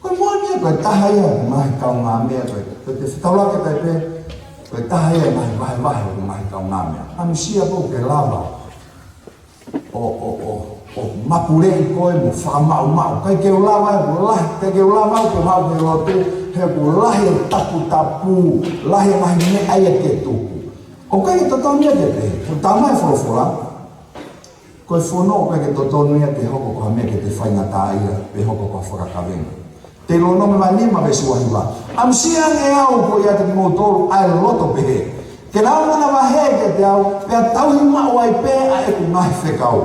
Ko e moʻoni ia, ko e taha ia ʻo e ngaahi kaungāmeʻa, ko e, ko e te fetaulaki pē, ko e taha ia ʻo e ngaahi vahevahe ʻo e ngaahi kaungāmeʻa. ʻAmusia pē ʻoku ke lava ʻo, ʻo, ʻo, ʻo mapuleʻi koe mo fakamaʻumaʻu. ʻIkai ke u lava, ʻoku lahi, ʻikai ke u lava, ʻoku haʻu ki he lotu, he ʻoku lahi e taputapu, lahi e ngaahi meʻa ia ke tuku. ʻOku ʻikai ke totonu ia ke pehē, ʻoku talamai ʻe he folofola, ko e fono ʻoku ʻikai ke totonu ia ke hoko ko ha meʻa ke te faingataʻaʻia, pe hoko ko ha fakakavenga. Teutalōnome vahe nima veesi ua hiva. ʻAmusia ange au ko ia ʻiate kimoutolu ʻa e loto pehē, ke nau manavahē kiate au, pea tauhi maʻu ai pē ʻa ʻeku ngaahi fekau,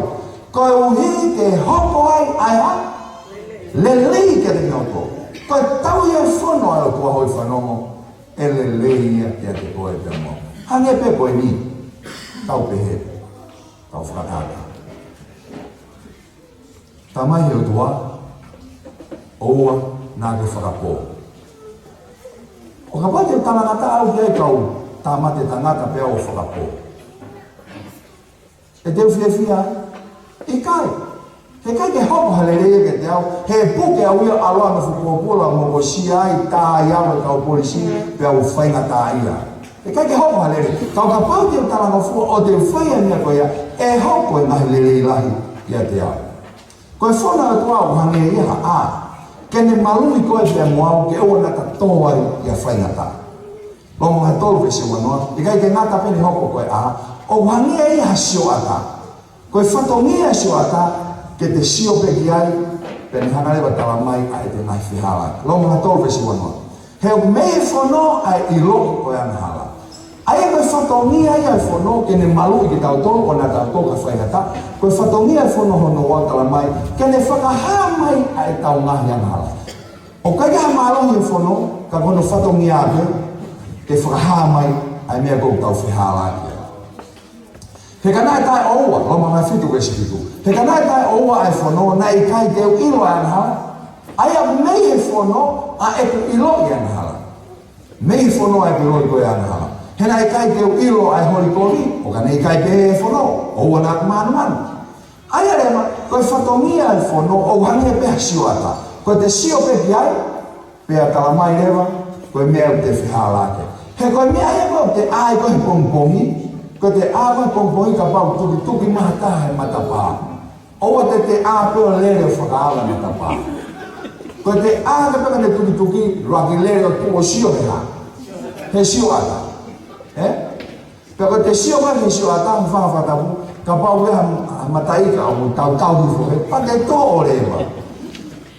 koeʻuhi ke hoko ai ʻa e hā? Lelei kiate kimoutolu. Ko e tauhi e fono ʻa e ʻOtua, hoʻo fanongo, ʻe lelei ia kiate koe pea mo au. Hangē pē ko eni, tau pehē, tau fakatātā. Talamai ʻe he ʻOtua, ʻoua naʻa ke fakapō. ʻO kapau te u talangataʻa au ki ai kau tāmate tangata pea u fakapō, ʻe te u fiefia? ʻIkai. He ʻikai ke hoko ha lelei ia kiate au, he puke au ia ʻo ʻalu ʻo nofo pōpula mo ko e C I A, tā ai au ʻe he kau polisi, pea u faingataʻaʻia. ʻIkai ke hoko ha lelei. Ka ʻo kapau te u talangofua ʻo te u fai ʻa e meʻa ko ia, ʻe hoko e ngaahi lelei lahi kiate au. Ko e fono ʻa e ʻOtua ʻoku hangē ia ha ʻā, ke ne maluʻi koe pea mo au ke ʻoua naʻa ta tō ai ʻi ha faingataʻa. Loma vahe tolu veesi ua noa, ʻikai ke ngata pē ʻene hoko ko e ʻā, ʻoku hangē ia ha sioʻata. Ko e fatongia e sioʻata, ke te sio pē ki ai, pea ne hanga leva ʻo talamai ʻa ʻete ngaahi fehālaaki. Loma vahe tolu veesi ua noa. He ʻoku mei he fono ʻa e ʻilo ʻo e angahala. ʻA ia ko e fatongia ia e fono ke ne maluʻi kitautolu, ʻo naʻa tautolu ka faingataʻa. Ko e fatongia e fono hono ua, talamai ke ne fakahā mai ʻa ʻetau ngaahi angahala. ʻOku ʻikai ke ha mālohi e fono, ka ko hono fatongia pē ke fakahā mai ʻa e meʻa ʻoku tau fehālaaki ai. He ka naʻe taʻeʻoua, Loma vahe fitu veesi fitu. He ka naʻe taʻeʻoua ʻa e fono, naʻe ʻikai te u ʻilo ʻa e angahala. ʻA ia ʻoku mei he fono ʻa ʻeku ʻiloʻi ʻa e angahala. Mei he fono ʻa ʻeku ʻiloʻi ko e angahala. He naʻe ʻikai te u ʻilo ʻa e holi kovi, ʻo ka naʻe ʻikai pē he fono, ʻoua naʻa ku mānumanu. ʻA ia leva, ko e fatongia e fono, ʻoku hangē pē ha sioʻata. Ko ʻete sio pē ki ai, pea talamai leva ko e meʻa ʻoku te fehālaaki ai. He ko e meʻa ia ko ʻete ʻā ko ē he pongipongi, ko ʻete ʻā ko ē he pongipongi kapau tukituki mai ha taha he matapā. ʻOua te te ʻā pē ʻo lele ʻo fakaava e matapā. Ko ʻete ʻā ko ē pea ka ne tukituki, ʻuluaki lele ʻo tuʻu ʻo sio he hā? He sioʻata. Ē? Pea ko ʻete sio mai he sioʻata, mo fanga fakatapu, kapau ʻe ha, ha mataʻi ka ʻoku tautau hifo he, pea te toʻo leva.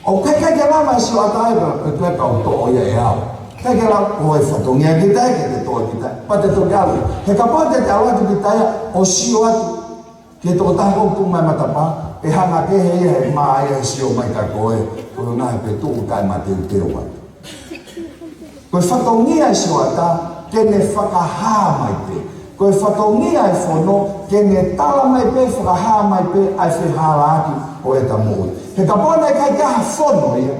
ʻOku ʻikai ke lava e sioʻata ia, pea, pea, pea kau toʻo ia ʻe au. ʻIkai ke lava, ko e fatongia kita ia ke te toʻo kita, pea te toki ʻalu. He kapau te te ʻalu atu kita ia ʻo sio atu ki he tokotaha ko ē ʻoku tuʻu mai matapā, ʻe hanga kehe ia he mā ia he sio mai kia koe, ko e ngaahi pē tuʻu kae mateuteu atu. Ko e fatongia e sioʻata ke ne fakahā mai pē. Ko e fatongia e fono ke ne tala mai pē, fakahā mai pē ʻa e fehālaaki ʻo ʻeta moʻui. He kapau naʻe ʻikai ke ʻi ai ha fono ia,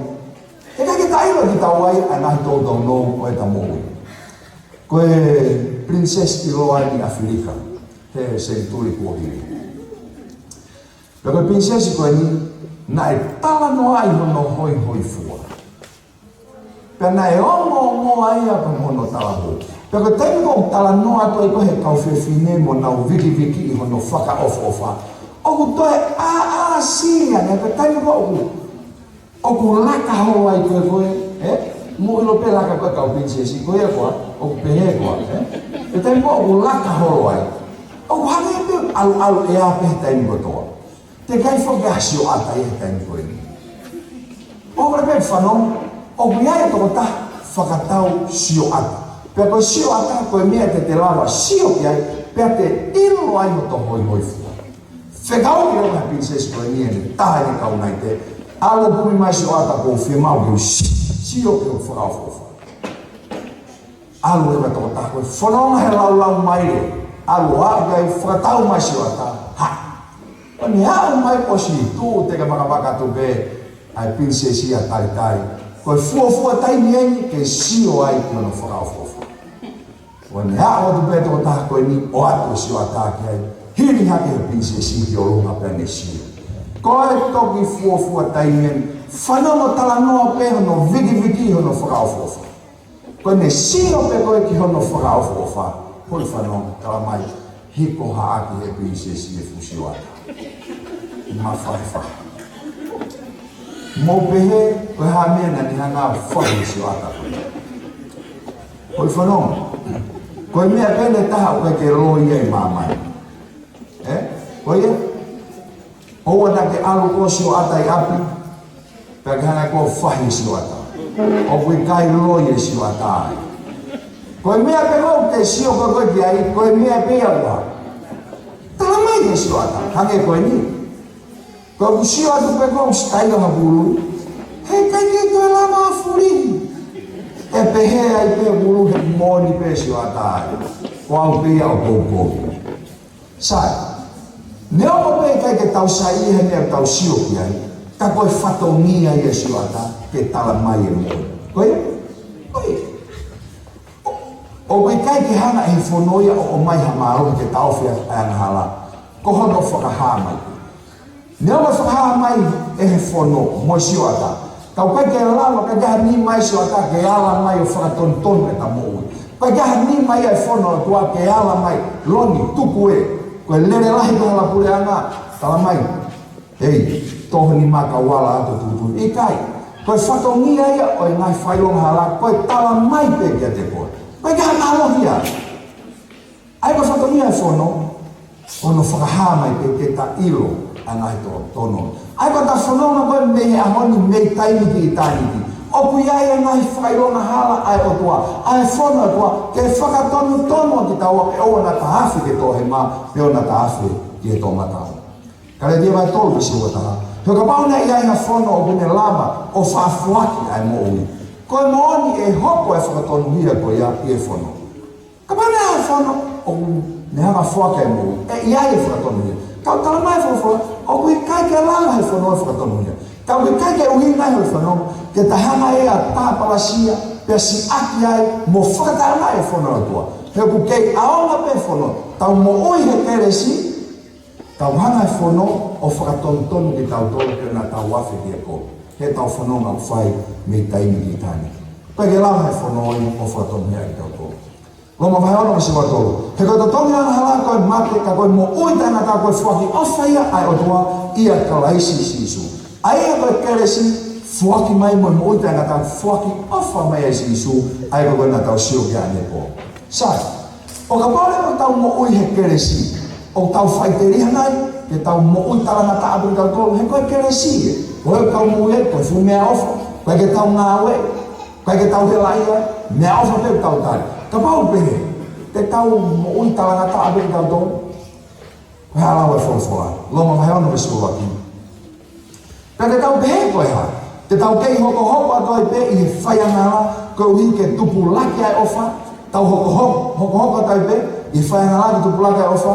he ʻikai ke ta ʻilo kitaua ia ʻa e ngaahi toutou nounou ʻo ʻeta moʻui. Ko e pilinisesi ʻiloa ʻi ʻAfilika he senituli kuo hili. Pea ko e pilinisesi ko eni, naʻe talanoaʻi hono hoihoifua. Pea naʻe ongoongoa ia pea mo hono talahū. Pea ko e taimi ko ē ʻoku talanoa atu ai ko ē he kau fefine mo ʻenau vikiviki ʻi hono fakaʻofoʻofa, ʻoku toe ʻāʻā siʻi ange, ko e taimi ko ē ʻoku, ʻoku laka holo ai ko ē ko ē, ē? Mou ʻilo pē laka ko ē kau pilinisesi ko ia ko ē, ʻoku pehē ko ē, ē? Ko e taimi ko ē ʻoku laka holo ai, ʻoku hangē pē ʻalu ʻalu ʻea pē he taimi kotoa. Teʻeki ai foki ke ʻi ai ha sioʻata ia he taimi ko eni. ʻOku lava pē fanongo, ʻoku ʻi ai e tokotaha fakatau sioʻata. Pea ko e sioʻata, ko e meʻa te te lava sio ki ai, pea te ʻilo ai hoto hoihoifua. Fekauʻi leva ʻe he pilinisesi ko eni ʻene taha ʻene kau naite, ʻalu kumi mai sioʻata, ʻoku ou fiemaʻu ke u si-, sio ki hoʻo fakaʻofoʻofa. ʻAlu leva e tokotaha ko ē, fononga he laulaumālie, ʻalu ʻo aʻu ki ai, fakatau mai sioʻata, hā. Ko ʻene aʻu mai ʻosi tuʻu teke makamaka atu pē ʻa e pilinisesi ia ʻo talitali. Ko e fuofua taimi eni ke sio ai ki hono fakaʻofoʻofa. Ko ʻene aʻu atu pē e tokotaha ko eni, ʻoatu e sioʻata ki ai, hili hake e pilinisesi ki ʻolunga pea ne sio. Ko e toki fuofua taimi eni, fanongo, talanoa pē hono vikiviki hono fakaʻofoʻofa. Ko ʻene sio pē ko ē ki hono fakaʻofoʻofa, holi fanongo, talamai, hiko hake ʻe he pilinisesi e fuʻu sioʻata. Mafahifahi. Mou pehē, ko e hā e meʻa naʻa ne hanga ʻo fahi e sioʻata ko ē? Holi fanongo, ko e meʻa pē ʻe taha ʻoku ʻikai ke loi ai ʻi māmani. Ē? Ko ia? ʻOua naʻa ke ʻalu koe ʻo sioʻata ʻi ʻapi, pea ke hanga koe ʻo fahi e sioʻata. ʻOku ʻikai loi e sioʻata ai. Ko e meʻa pē ʻoku te sio ko ē ko ē ki ai, ko e meʻa pē ia ʻoku talamai ʻe he sioʻata. Hangē ko eni. Ko ʻeku sio atu pē ko ē ʻoku sitaila ha pulu, he ʻikai ke toe lava ʻo fulihi. ʻE pehē ai pē pulu he moʻoni pē sioʻata ai. Ko au pē ia ʻoku ou kovi. Sai. Neongo pē ʻikai ke tau saiʻia he meʻa ʻoku tau sio ki ai, ka ko e fatongia ia e sioʻata ke talamai e moʻoni. Ko ia? Ko ia. ʻOku ʻikai ke hanga ʻe he fono ia ʻo ʻomai ha mālohi ke taʻofi ʻa e angahala. Ko hono fakahā mai. Neongo e fakahā mai ʻe he fono mo e sioʻata, ka ʻoku ʻikai ke lava, ʻikai ke ʻi ai ha nima ia e sioʻata ke ala mai ʻo fakatonutonu ʻeta moʻui. ʻIkai ke ʻi ai ha nima ia e fono ʻOtua ke ala mai, Loni, tuku ē, ko e lele lahi ko ē hala puleʻanga, talamai, hei, tō ho nima kae ala atu ʻo tuʻutuʻuni. ʻIkai, ko e fatongia ia ʻo e ngaahi fakaʻilonga hala, ko e talamai pē kiate koe. ʻIkai ke ʻi ai ha mālohi ia. ʻA ia ko e fatongia e fono, ko hono fakahā mai pē ke ta ʻilo ʻa e ngaahi tō-, tōnounou. ʻA ia ko ʻeta fononga ko ē mei he ʻaho ni, mei taimi ki ʻitāniti, ʻOku ʻi ai e ngaahi fakaʻilonga hala ʻa e ʻOtua, ʻa e fono ʻa e ʻOtua, ke fakatonutonu ʻa kitaua, ʻe ʻoua naʻa ta afe ki he toʻohema, pe ʻoua naʻa ta afe ki he toʻomataʻu. Kalētia vahe tolu veesi ua taha. He kapau naʻe ʻi ai ha fono ʻoku ne lava ʻo fakafoaki ʻa e moʻui, ko e moʻoni ʻe hoko e fakatonuhia ko ia ʻi he fono. Kapau naʻe ʻi ai ha fono ʻoku ne hanga ʻo foaki ʻa e moʻui, ʻe ʻi ai e fakatonuhia. Ka ʻoku talamai ʻe he folofola, ʻoku ʻikai ke lava ʻe he fono ʻo fakatonuhia. Ka ʻoku ʻikai ke ʻuhinga ia ʻo e fono ke ta hanga ʻe ia ʻo tāpalasia, pea siʻaki ai mo fakataʻeʻaongaʻi e fono ʻa e ʻOtua. He ʻoku kei ʻaonga pē e fono, tau moʻui he kelesi, tau hanga ʻe he fono ʻo fakatonutonu kitautolu ke ʻoua naʻa tau afe ki he kovi. He ʻetau fononga ʻoku fai mei taimi ki taimi. ʻOku ʻikai ke lava ʻe he fono ia ʻo fakatonuhia kitautolu. Loma vahe ono veesi ua tolu. He ko e totongi angahala ko e mate, ka ko e moʻui taʻengata ko e foaki ʻofa ia ʻa e ʻOtua ʻia Kalaisi Sīsū. ʻA ia ko e kelesi, foaki mai mo e moʻui taʻengata, foaki ʻofa mai ʻe Sīsū, ʻa ia ko ē naʻa tau sio ki ai ʻanepō. Sai, ʻo kapau leva ʻoku tau moʻui he kelesi, ʻoku tau faʻiteliha nai ke tau moʻui talangataʻa pē kitautolu, he ko e kelesi ē. Ko e kau moʻui ē, ko e fuʻu meʻaʻofa, ʻoku ʻikai ke tau ngāue, ʻikai ke tau helaʻia, meʻaʻofa pē ʻoku tau tali. Kapau pehē, te tau moʻui talangataʻa pē kitautolu, ko e hā e lau ʻa e folofola? Loma vahe ono veesi ʻuluaki. Pea te tau pehē ko e hā? Te tau kei hokohoko atu ai pē ʻi he faiangahala koeʻuhi ke tupulaki ʻa e ʻofa? Tau hokohoko, hokohoko atu ai pē ʻi he faiangahala ke tupulaki ʻa e ʻofa?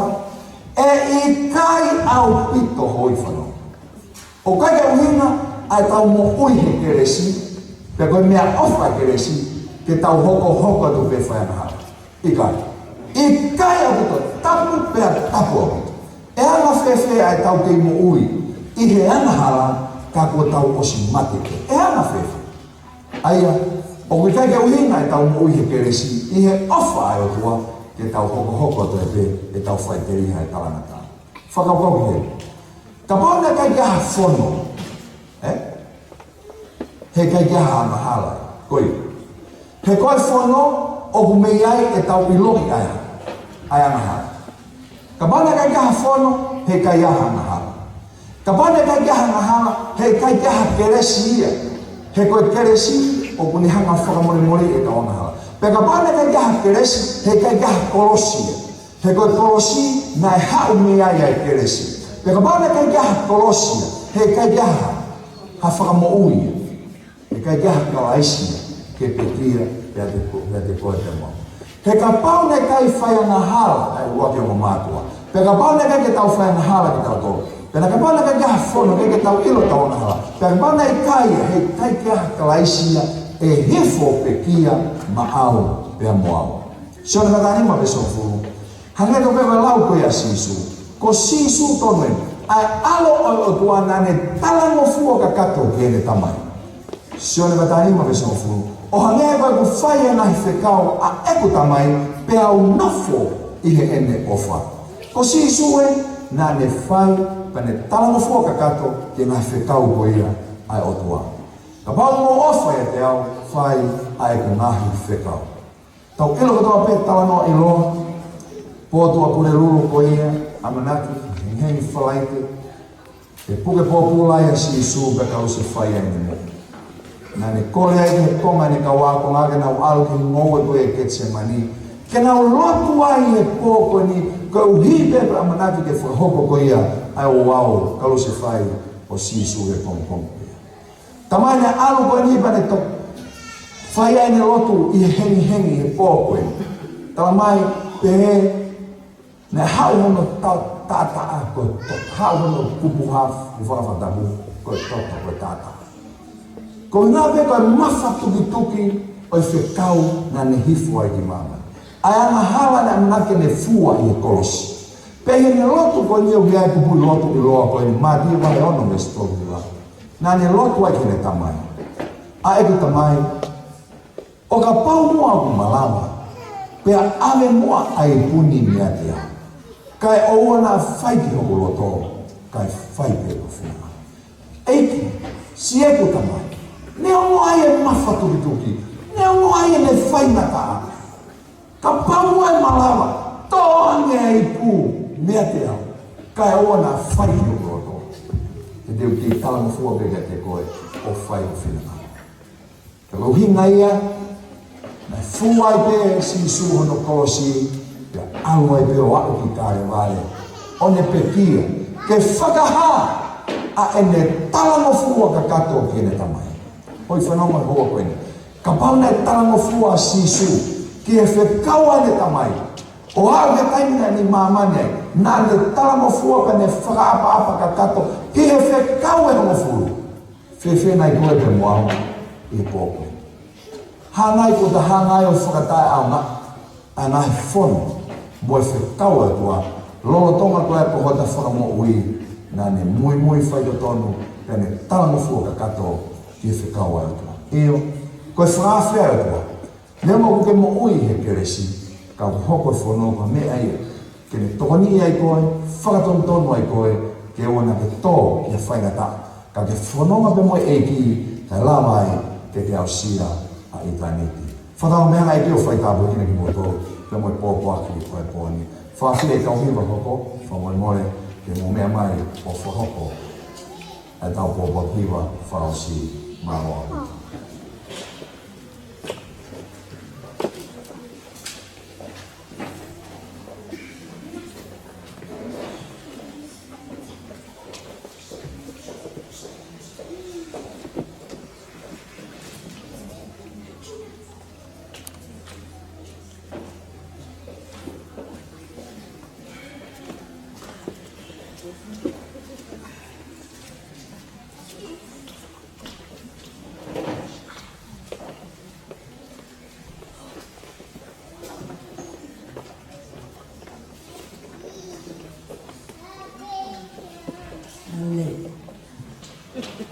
ʻE ʻikai ʻaupito, hoi fanongo. ʻOku ʻikai ke ʻuhinga ʻa ʻetau moʻui he kelesi, pe ko e meʻaʻofa ʻa e kelesi, ke tau hokohoko atu pē he faiangahala. ʻIkai. ʻIkai ʻaupito, tapu pea tapu ʻaupito. ʻE anga fēfē ʻa ʻetau kei moʻui ʻi he angahala ka kuo tau ʻosi mate pē? ʻE anga fēfē? ʻA ia, ʻoku ʻikai ke ʻuhinga ʻetau moʻui he kelesi, ʻi he ʻofa ʻa e ʻOtua, ke tau hokohoko atu ai pē ʻetau faʻiteliha he talangataʻa. Fakakaukau ki he, kapau naʻe ʻikai ke ʻi ai ha fono, ē? He ʻikai ke ʻi ai ha angahala. Ko ia. He ko e fono ʻoku mei ai ʻetau ʻiloʻi ʻa e, ʻa e angahala. Kapau naʻe ʻikai ke ʻi ai ha fono, he ʻikai ʻi ai ha angahala. Kapau naʻe ʻikai ke ʻi ai ha angahala, he ʻikai ke ʻi ai ha kelesi ia. He ko e kelesi ʻoku ne hanga ʻo fakamolemoleʻi ʻetau angahala. Pea kapau naʻe ʻikai ke ʻi ai ha kelesi, he ʻikai ke ʻi ai ha kolosi ia. He ko e kolosi naʻe haʻu mei ai ʻa e kelesi. Pea kapau naʻe ʻikai ke ʻi ai ha kolosi ia, he ʻikai ke ʻi ai ha, ha fakamoʻui ia. He ʻikai ke ʻi ai ha Kalaisi ia ke pekia pea te ko, pea te koe pea mo au. He kapau naʻe ʻikai faiangahala ʻa e ʻuluaki ongo mātuʻa, pea kapau naʻe ʻikai ke tau faiangahala kitautolu, pea kapau naʻe ʻikai ke ʻi ai ha fono ke, ke tau ʻilo ʻetau angahala, pea kapau naʻe ʻikai, he ʻikai ke ʻi ai ha Kalaisi ia ʻe hifo ʻo pekia maʻau pea mo au. Sione vahe taha nima veesi hongofulu. Hangē tofu pē ko e lau ko ia ʻa Sīsū. Ko Sīsū tonu eni, ʻa e ʻAlo ʻo e ʻOtua naʻa ne talangofua kakato ki heʻene Tamai. Sione vahe taha nima veesi hongofulu. ʻO hangē ko ʻeku fai e ngaahi fekau ʻa ʻeku Tamai, pea u nofo ʻi heʻene ʻofa. Ko Sīsū ē naʻa ne fai, pea ne talangofua kakato ki he ngaahi fekau ko ia ʻa e ʻOtua. Kapau ʻoku mou ʻofa ʻiate au, fai ʻa ʻeku ngaahi fekau. Tau ʻilo kotoa pē talanoa ʻiloa, pō Tuʻapulelulu ko ia, ʻamanaki, hengihengi Falaite, ʻe puke pōpula ai ʻa Sīsū pea kalusefai ai ʻene moʻui. Naʻa ne kole ai ki he konga ʻene kau ākonga ke nau ʻalu ki he ngoue ko ia ʻo Ketisemani, ke nau lotu ai he pō ko eni, koeʻuhi pē pea ʻamanaki ke fakahoko ko ia ʻa e ouau kalusefai ʻo Sīsū he pongipongi ko ia. Talamai naʻe ʻalu ko eni pea ne toki fai ai ʻene lotu ʻi he hengihengi he pō ko eni. Talamai pē naʻe haʻu hono ta-, taʻataʻa ko e to-, haʻu hono kupuha he fakatātā ko e toto, ko e taʻataʻa. Ko e ʻuhinga pē ko e mafatukituki ʻo e fekau naʻa ne hifo ai ki māmani. ʻA e angahala naʻe ʻamanaki ke ne fua ʻi he kolosi. Pea ʻi heʻene lotu ko eni ʻoku ʻi ai e kupuʻi lotu ʻiloa ko eni, Mātiu vahe ono veesi tolu hiva. Naʻa ne lotu ai ki heʻene Tamai. ʻA ʻeku Tamai, ʻo kapau muʻa ʻoku malava, pea ʻave muʻa ʻa e ipu ni meiate au. Kae ʻoua naʻa fai ki hoku loto, kae fai pē ko ho finangalo. ʻEiki, siʻeku Tamai, neongo ʻa e mafatukituki, neongo ʻa ʻene faingataʻa, kapau muʻa ʻe malava, toʻo ange ʻa e ipu meiate au, kae ʻoua naʻa fai ki hoku loto. He te u kei talangofua pē kiate koe ʻo fai ho finangalo. Ko e ʻuhinga ia naʻe fua ai pē ʻe Sīsū hono kolosi, pea ʻalu ai pē ʻo aʻu ki Kalevale, ʻo ne pekia ke fakahā ʻa ʻene talangofua kakato ki heʻene Tamai. Hoi fanongo he houa ko eni. Kapau naʻe talangofua ʻa Sīsū ki he fekau ʻa ʻene Tamai, ʻo aʻu ki he taimi naʻe ʻi māmani ai, naʻa ne talangofua pea ne fakaʻapaʻapa kakato ki he fekau ʻe hongofulu. Fēfē nai koe pea mo au ʻi he pō ko eni? Hangē ko ʻeta hanga ai ʻo fakataʻeʻaongaʻi ʻa e ngaahi fono mo e fekau ʻa e ʻOtua, lolotonga ko ē ko hota fakamoʻui, naʻa ne muimui faitotonu, pea ne talangofua kakato ki he fekau ʻa e ʻOtua. ʻIo, ko e fakaafe ʻa e ʻOtua. Neongo ʻoku ke moʻui he kelesi, ka ʻoku hoko e fono ko e meʻa ia ke ne tokoniʻi ai koe, fakatonutonu ai koe, ke ʻoua naʻa ke tō ki ha faingataʻa, ka ke fononga pē mo e ʻEiki, kae lava ai ke ke aʻusia ʻa ʻitāniti. Fakatauange meʻa ʻa e ʻEiki ʻo faitāpuekina kimoutolu pea mo e pōpoaki ko e pō ni. Fakaafeʻi e kau hiva hoko, fakamolemole ke mou meʻa mai ʻo fakahoko ʻetau pōpoaki hiva fakaʻosi. Mālō.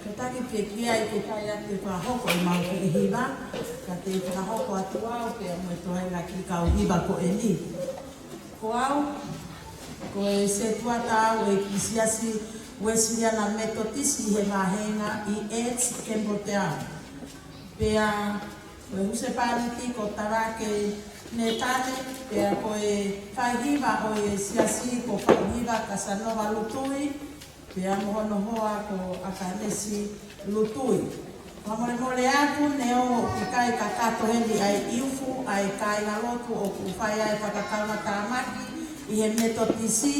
Kātaki pē ki ai ke ʻikai ke fakahoko ʻemau kiʻi hiva, ka te fakahoko atu au pea mo e toenga kiʻi kau hiva ko eni. Ko au, ko e sētuata au ʻi he Siasi Uēsiliana Metotisi he vāhenga ʻi East Campbelltown. Pea ko e husepāniti ko Tavake Netane, pea ko e faihiva ʻo e siasi ko Fauhiva Kasanova Lutui, pea mo hono hoa ko ʻAkanesi Lutui. Fakamolemole atu, neongo ʻoku ʻikai kakato heni ʻa e iufu ʻa e kāingalotu ʻoku fai ai e fakakaungatāmaki ʻi he Metotisi,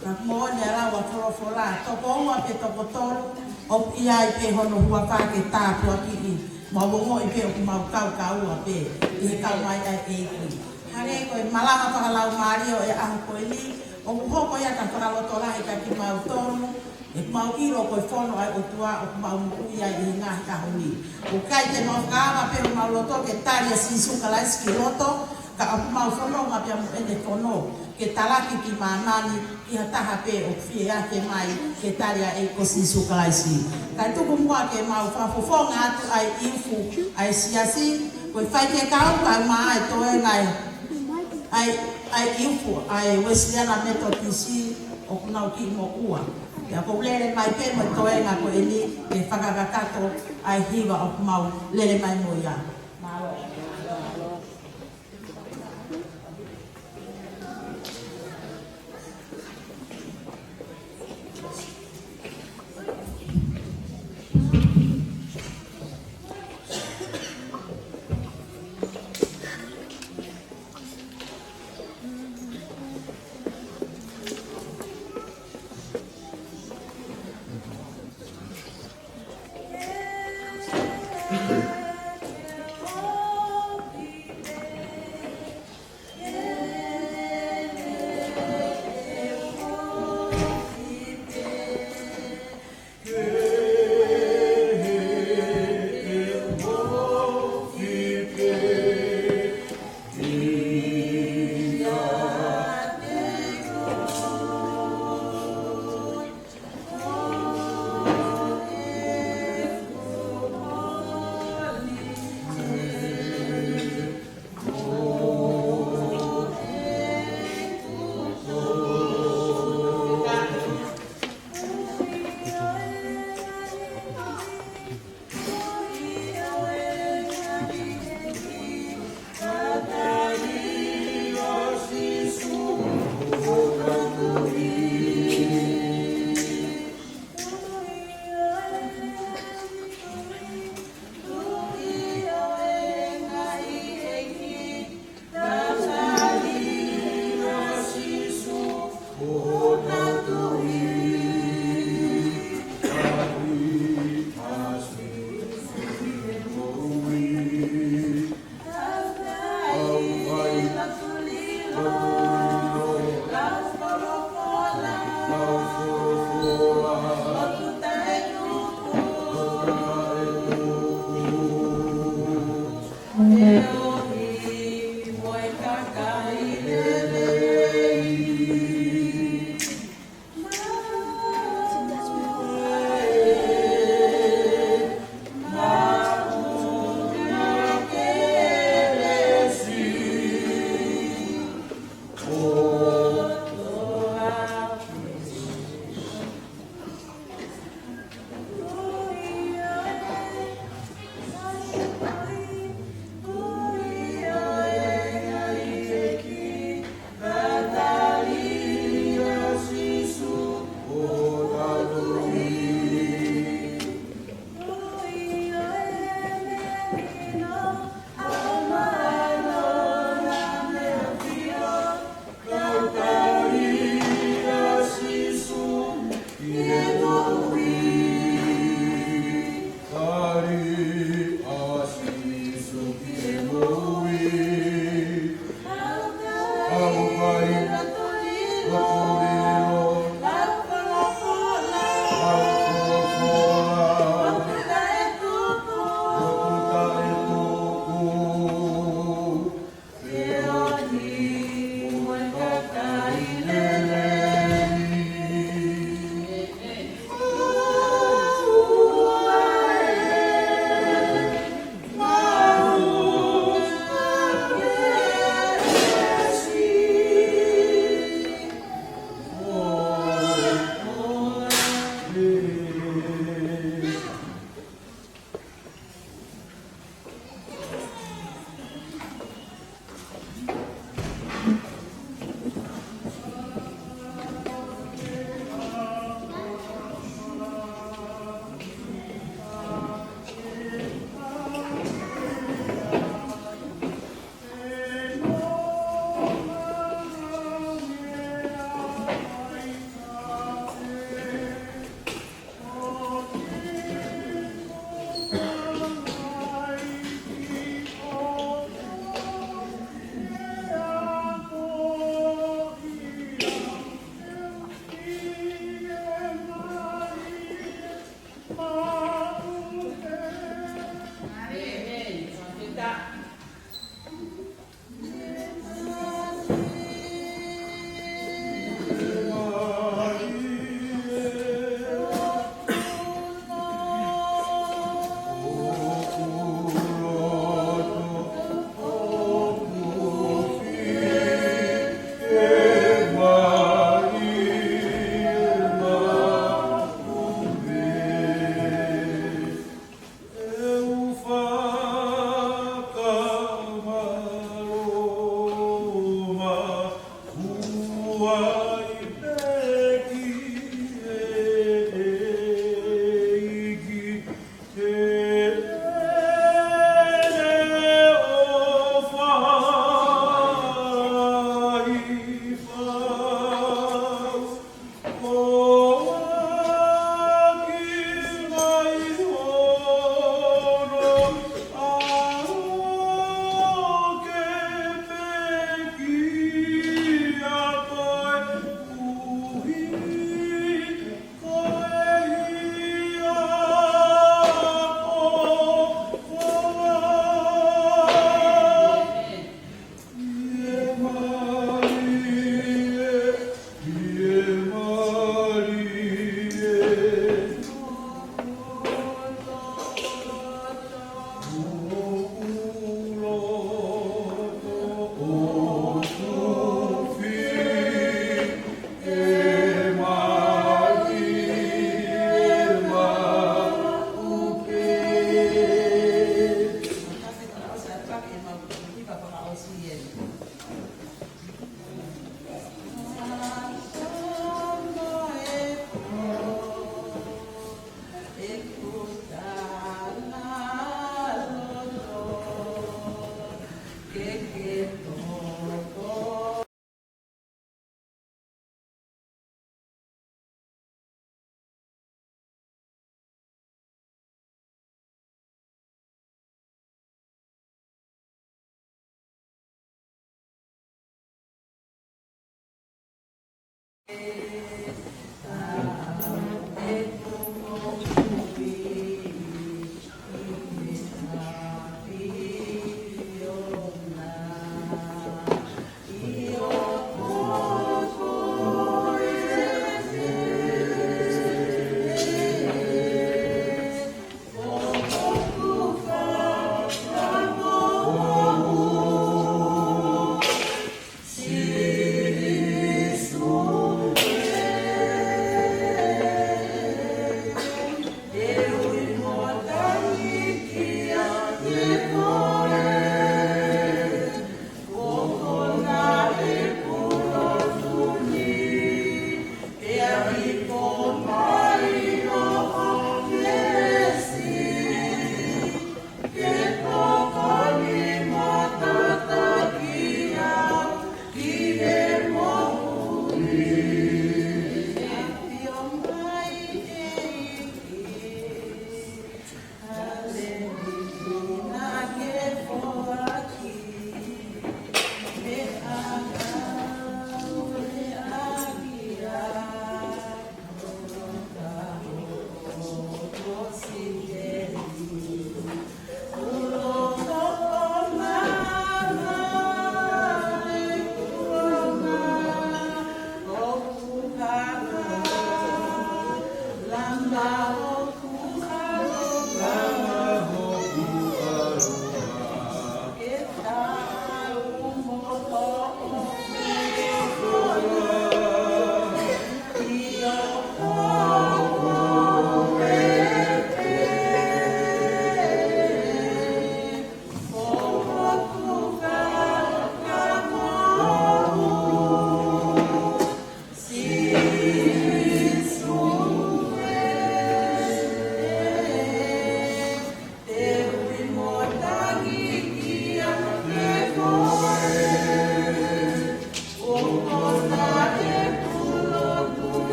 ka moʻoni ʻa e lau ʻa e folofola, toko ua pe toko tolu, ʻoku ʻi ai pē hono huafa ke tāpuakiʻi. Mau ongoʻi pē ʻoku mau kaukaua pē ʻi he kau mai ʻa e ʻEiki. Hangē ko e malanga fakalaumālie ʻo e ʻaho ko eni, ʻoku hoko ia ko ha fakalotolahi kiate kimautolu, ʻoku mau ʻilo ko e fono ʻa e ʻOtua ʻoku mau moʻui ai ʻi he ngaahi ʻaho ni. ʻOku ʻikai te mau fakaava pē homau loto ke tali ʻa Sīsū Kalaisi ki loto, ka ʻoku mau fononga pea mo ʻene fono ke talaki ki māmani ki ha taha pē ʻoku fie ake mai ke tali ʻa e ʻEiki ko Sīsū Kalaisi. Kae tuku muʻa ke mau fakafofonga atu ʻa e iufu ʻa e siasi, ko e faifekau kae ʻumaʻā e toenga ʻa e, ʻa e iufu ʻa e Uēsiliana Metotisi ʻoku nau kiʻi moʻua. Pea ʻoku ou lele mai pē mo e toenga ko eni ke fakakakato ʻa e hiva ʻoku mau lele mai mo ia. Mālō.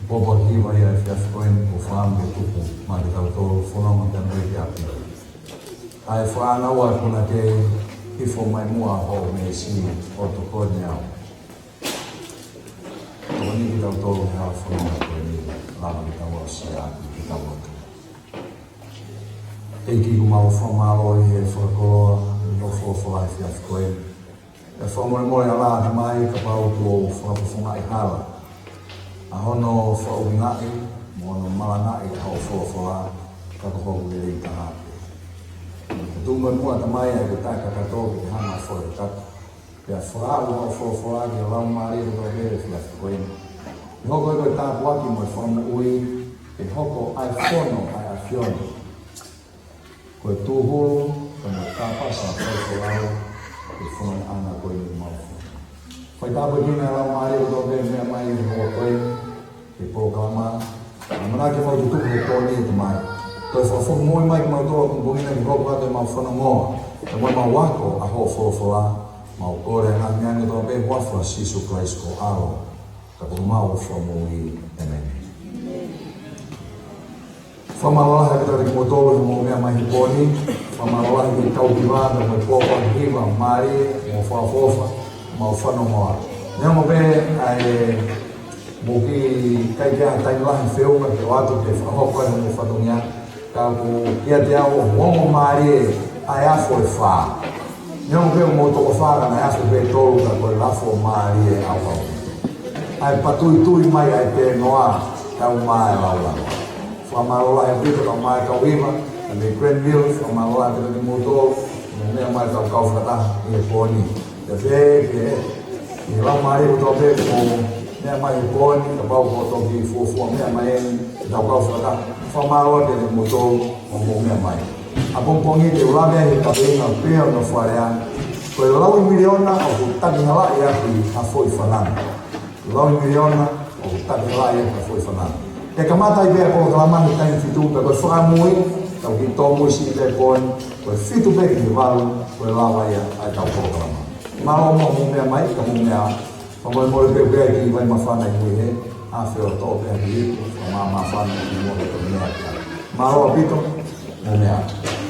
Popo hiva ia e efiafi ko eni, ko e fakaʻamu ke tupu maʻa kitautolu, fononga pea mo e ʻapi. ʻA e fānau ʻa e punake, hifo mai muʻa ho meesi ʻo tokoni au. Tokoni kitautolu he hala fononga ko eni, lava ke tau aʻusia ʻaki kitautolu. ʻEiki, ʻoku mau fakamālō ʻi he fakakoloa ʻi hoʻo folofola he efiafi ko eni. ʻE fakamolemole ʻa e Tamai kapau kuo fakafofongaʻi hala ʻa hono fakaʻuhingaʻi mo hono malangaʻi ʻa hoʻo folofola, ka ko hoku lelei taha pē. Tuku muʻa Tamai ʻa ʻeku taʻekakato ke hanga ʻo fakakakato. Pea fakaʻau hoʻo folofola ki he laumālie kotoa pē he efiafi ko eni. Ke hoko ia ko e tāpuaki mo e fakamoʻui, ke hoko ʻa e fono ʻa e ʻAfiona ko e tūhulu, ka mo e kāpasa ʻo e folofola, ʻi he fononga ko eni ʻoku mau fai. Fai tāpuekina ʻa e laumālie kotoa pē ʻe meʻa mai ʻi he houa ko eni, ʻi he polokalama. ʻAmanaki ke mau tutuku he pō ni ʻe Tamai. Toe fakafoki moʻui mai kimautolu ʻapongipongi ni ke hoko atu ʻemau fanongoa, pea mo ʻemau ako ʻa hoʻo folofola. Mau kole ʻa e ngaahi meʻa ni kotoa pē ʻi he huafa ʻo Sīsū Kalaisi ko ho ʻAlo, ka ko homau Fakamoʻui. ʻĒmeni. Fakamālō lahi ʻaupito kiate kimoutolu hoʻomou meʻa mai he pō ni. Fakamālō lahi ki he kau hiva, pea mo e pō ko eni hiva, mālie, Mo fakaʻofoʻofa, mo fanongoa. Neongo pē ʻa e mou ʻikai ke ʻi ai ha taimi lahi feʻunga ke ʻoatu ke fakahoko ai hoʻomou fatongia, ka ʻoku ʻiate au ʻoku ongo mālie ʻa e afo ʻe fā. Neongo pē ʻoku mou toko fā ka naʻe afo pē ʻe tolu ka ko e afo mālie ʻaupito. ʻA e patuitui mai ʻa e pēnoa, kau mai e laulava. Fakamālō lahi ʻaupito kau mai kau hiva, ʻa e mei Granville, fakamālō lahi ʻaupito kimoutolu, mou meʻa mai kau kau fakataha ʻi he pō ni. Pea pehē ki he, ki he laumālie kotoa pē ʻoku mou meʻa mai he pō ni, kapau ʻoku toki fuofua meʻa mai eni, ke tau kau fakataha. Fakamālō atu kimoutolu, ʻoku mou meʻa mai. ʻApongipongi te u lave ai he kaveinga pē ʻo e Nofoʻa Lea. Ko e lauimiliona ʻoku takihalaʻi ʻaki ha foʻi fananga. Lauimiliona ʻoku takihalaʻi ʻaki ha foʻi fananga. Te kamata ai pē ʻa e polokalama he taimi fitu, pea ko e fakamui, tau kiʻi tōmui siʻi pē pō ni, ko e fitu pē ki he valu, ko e lava ia ʻa e tau polokalama. Mālō mo mou meʻa mai, ka mou meʻa, fakamolemole pē ʻoku ʻi ai e kiʻi vai māfana ʻi mui hē, ʻa e feohi toʻo pē ʻa e kiʻi ipu, fakamāmāfana ʻi mui hē, ko e meʻa ki ai. Mālō ʻaupito, mou meʻa.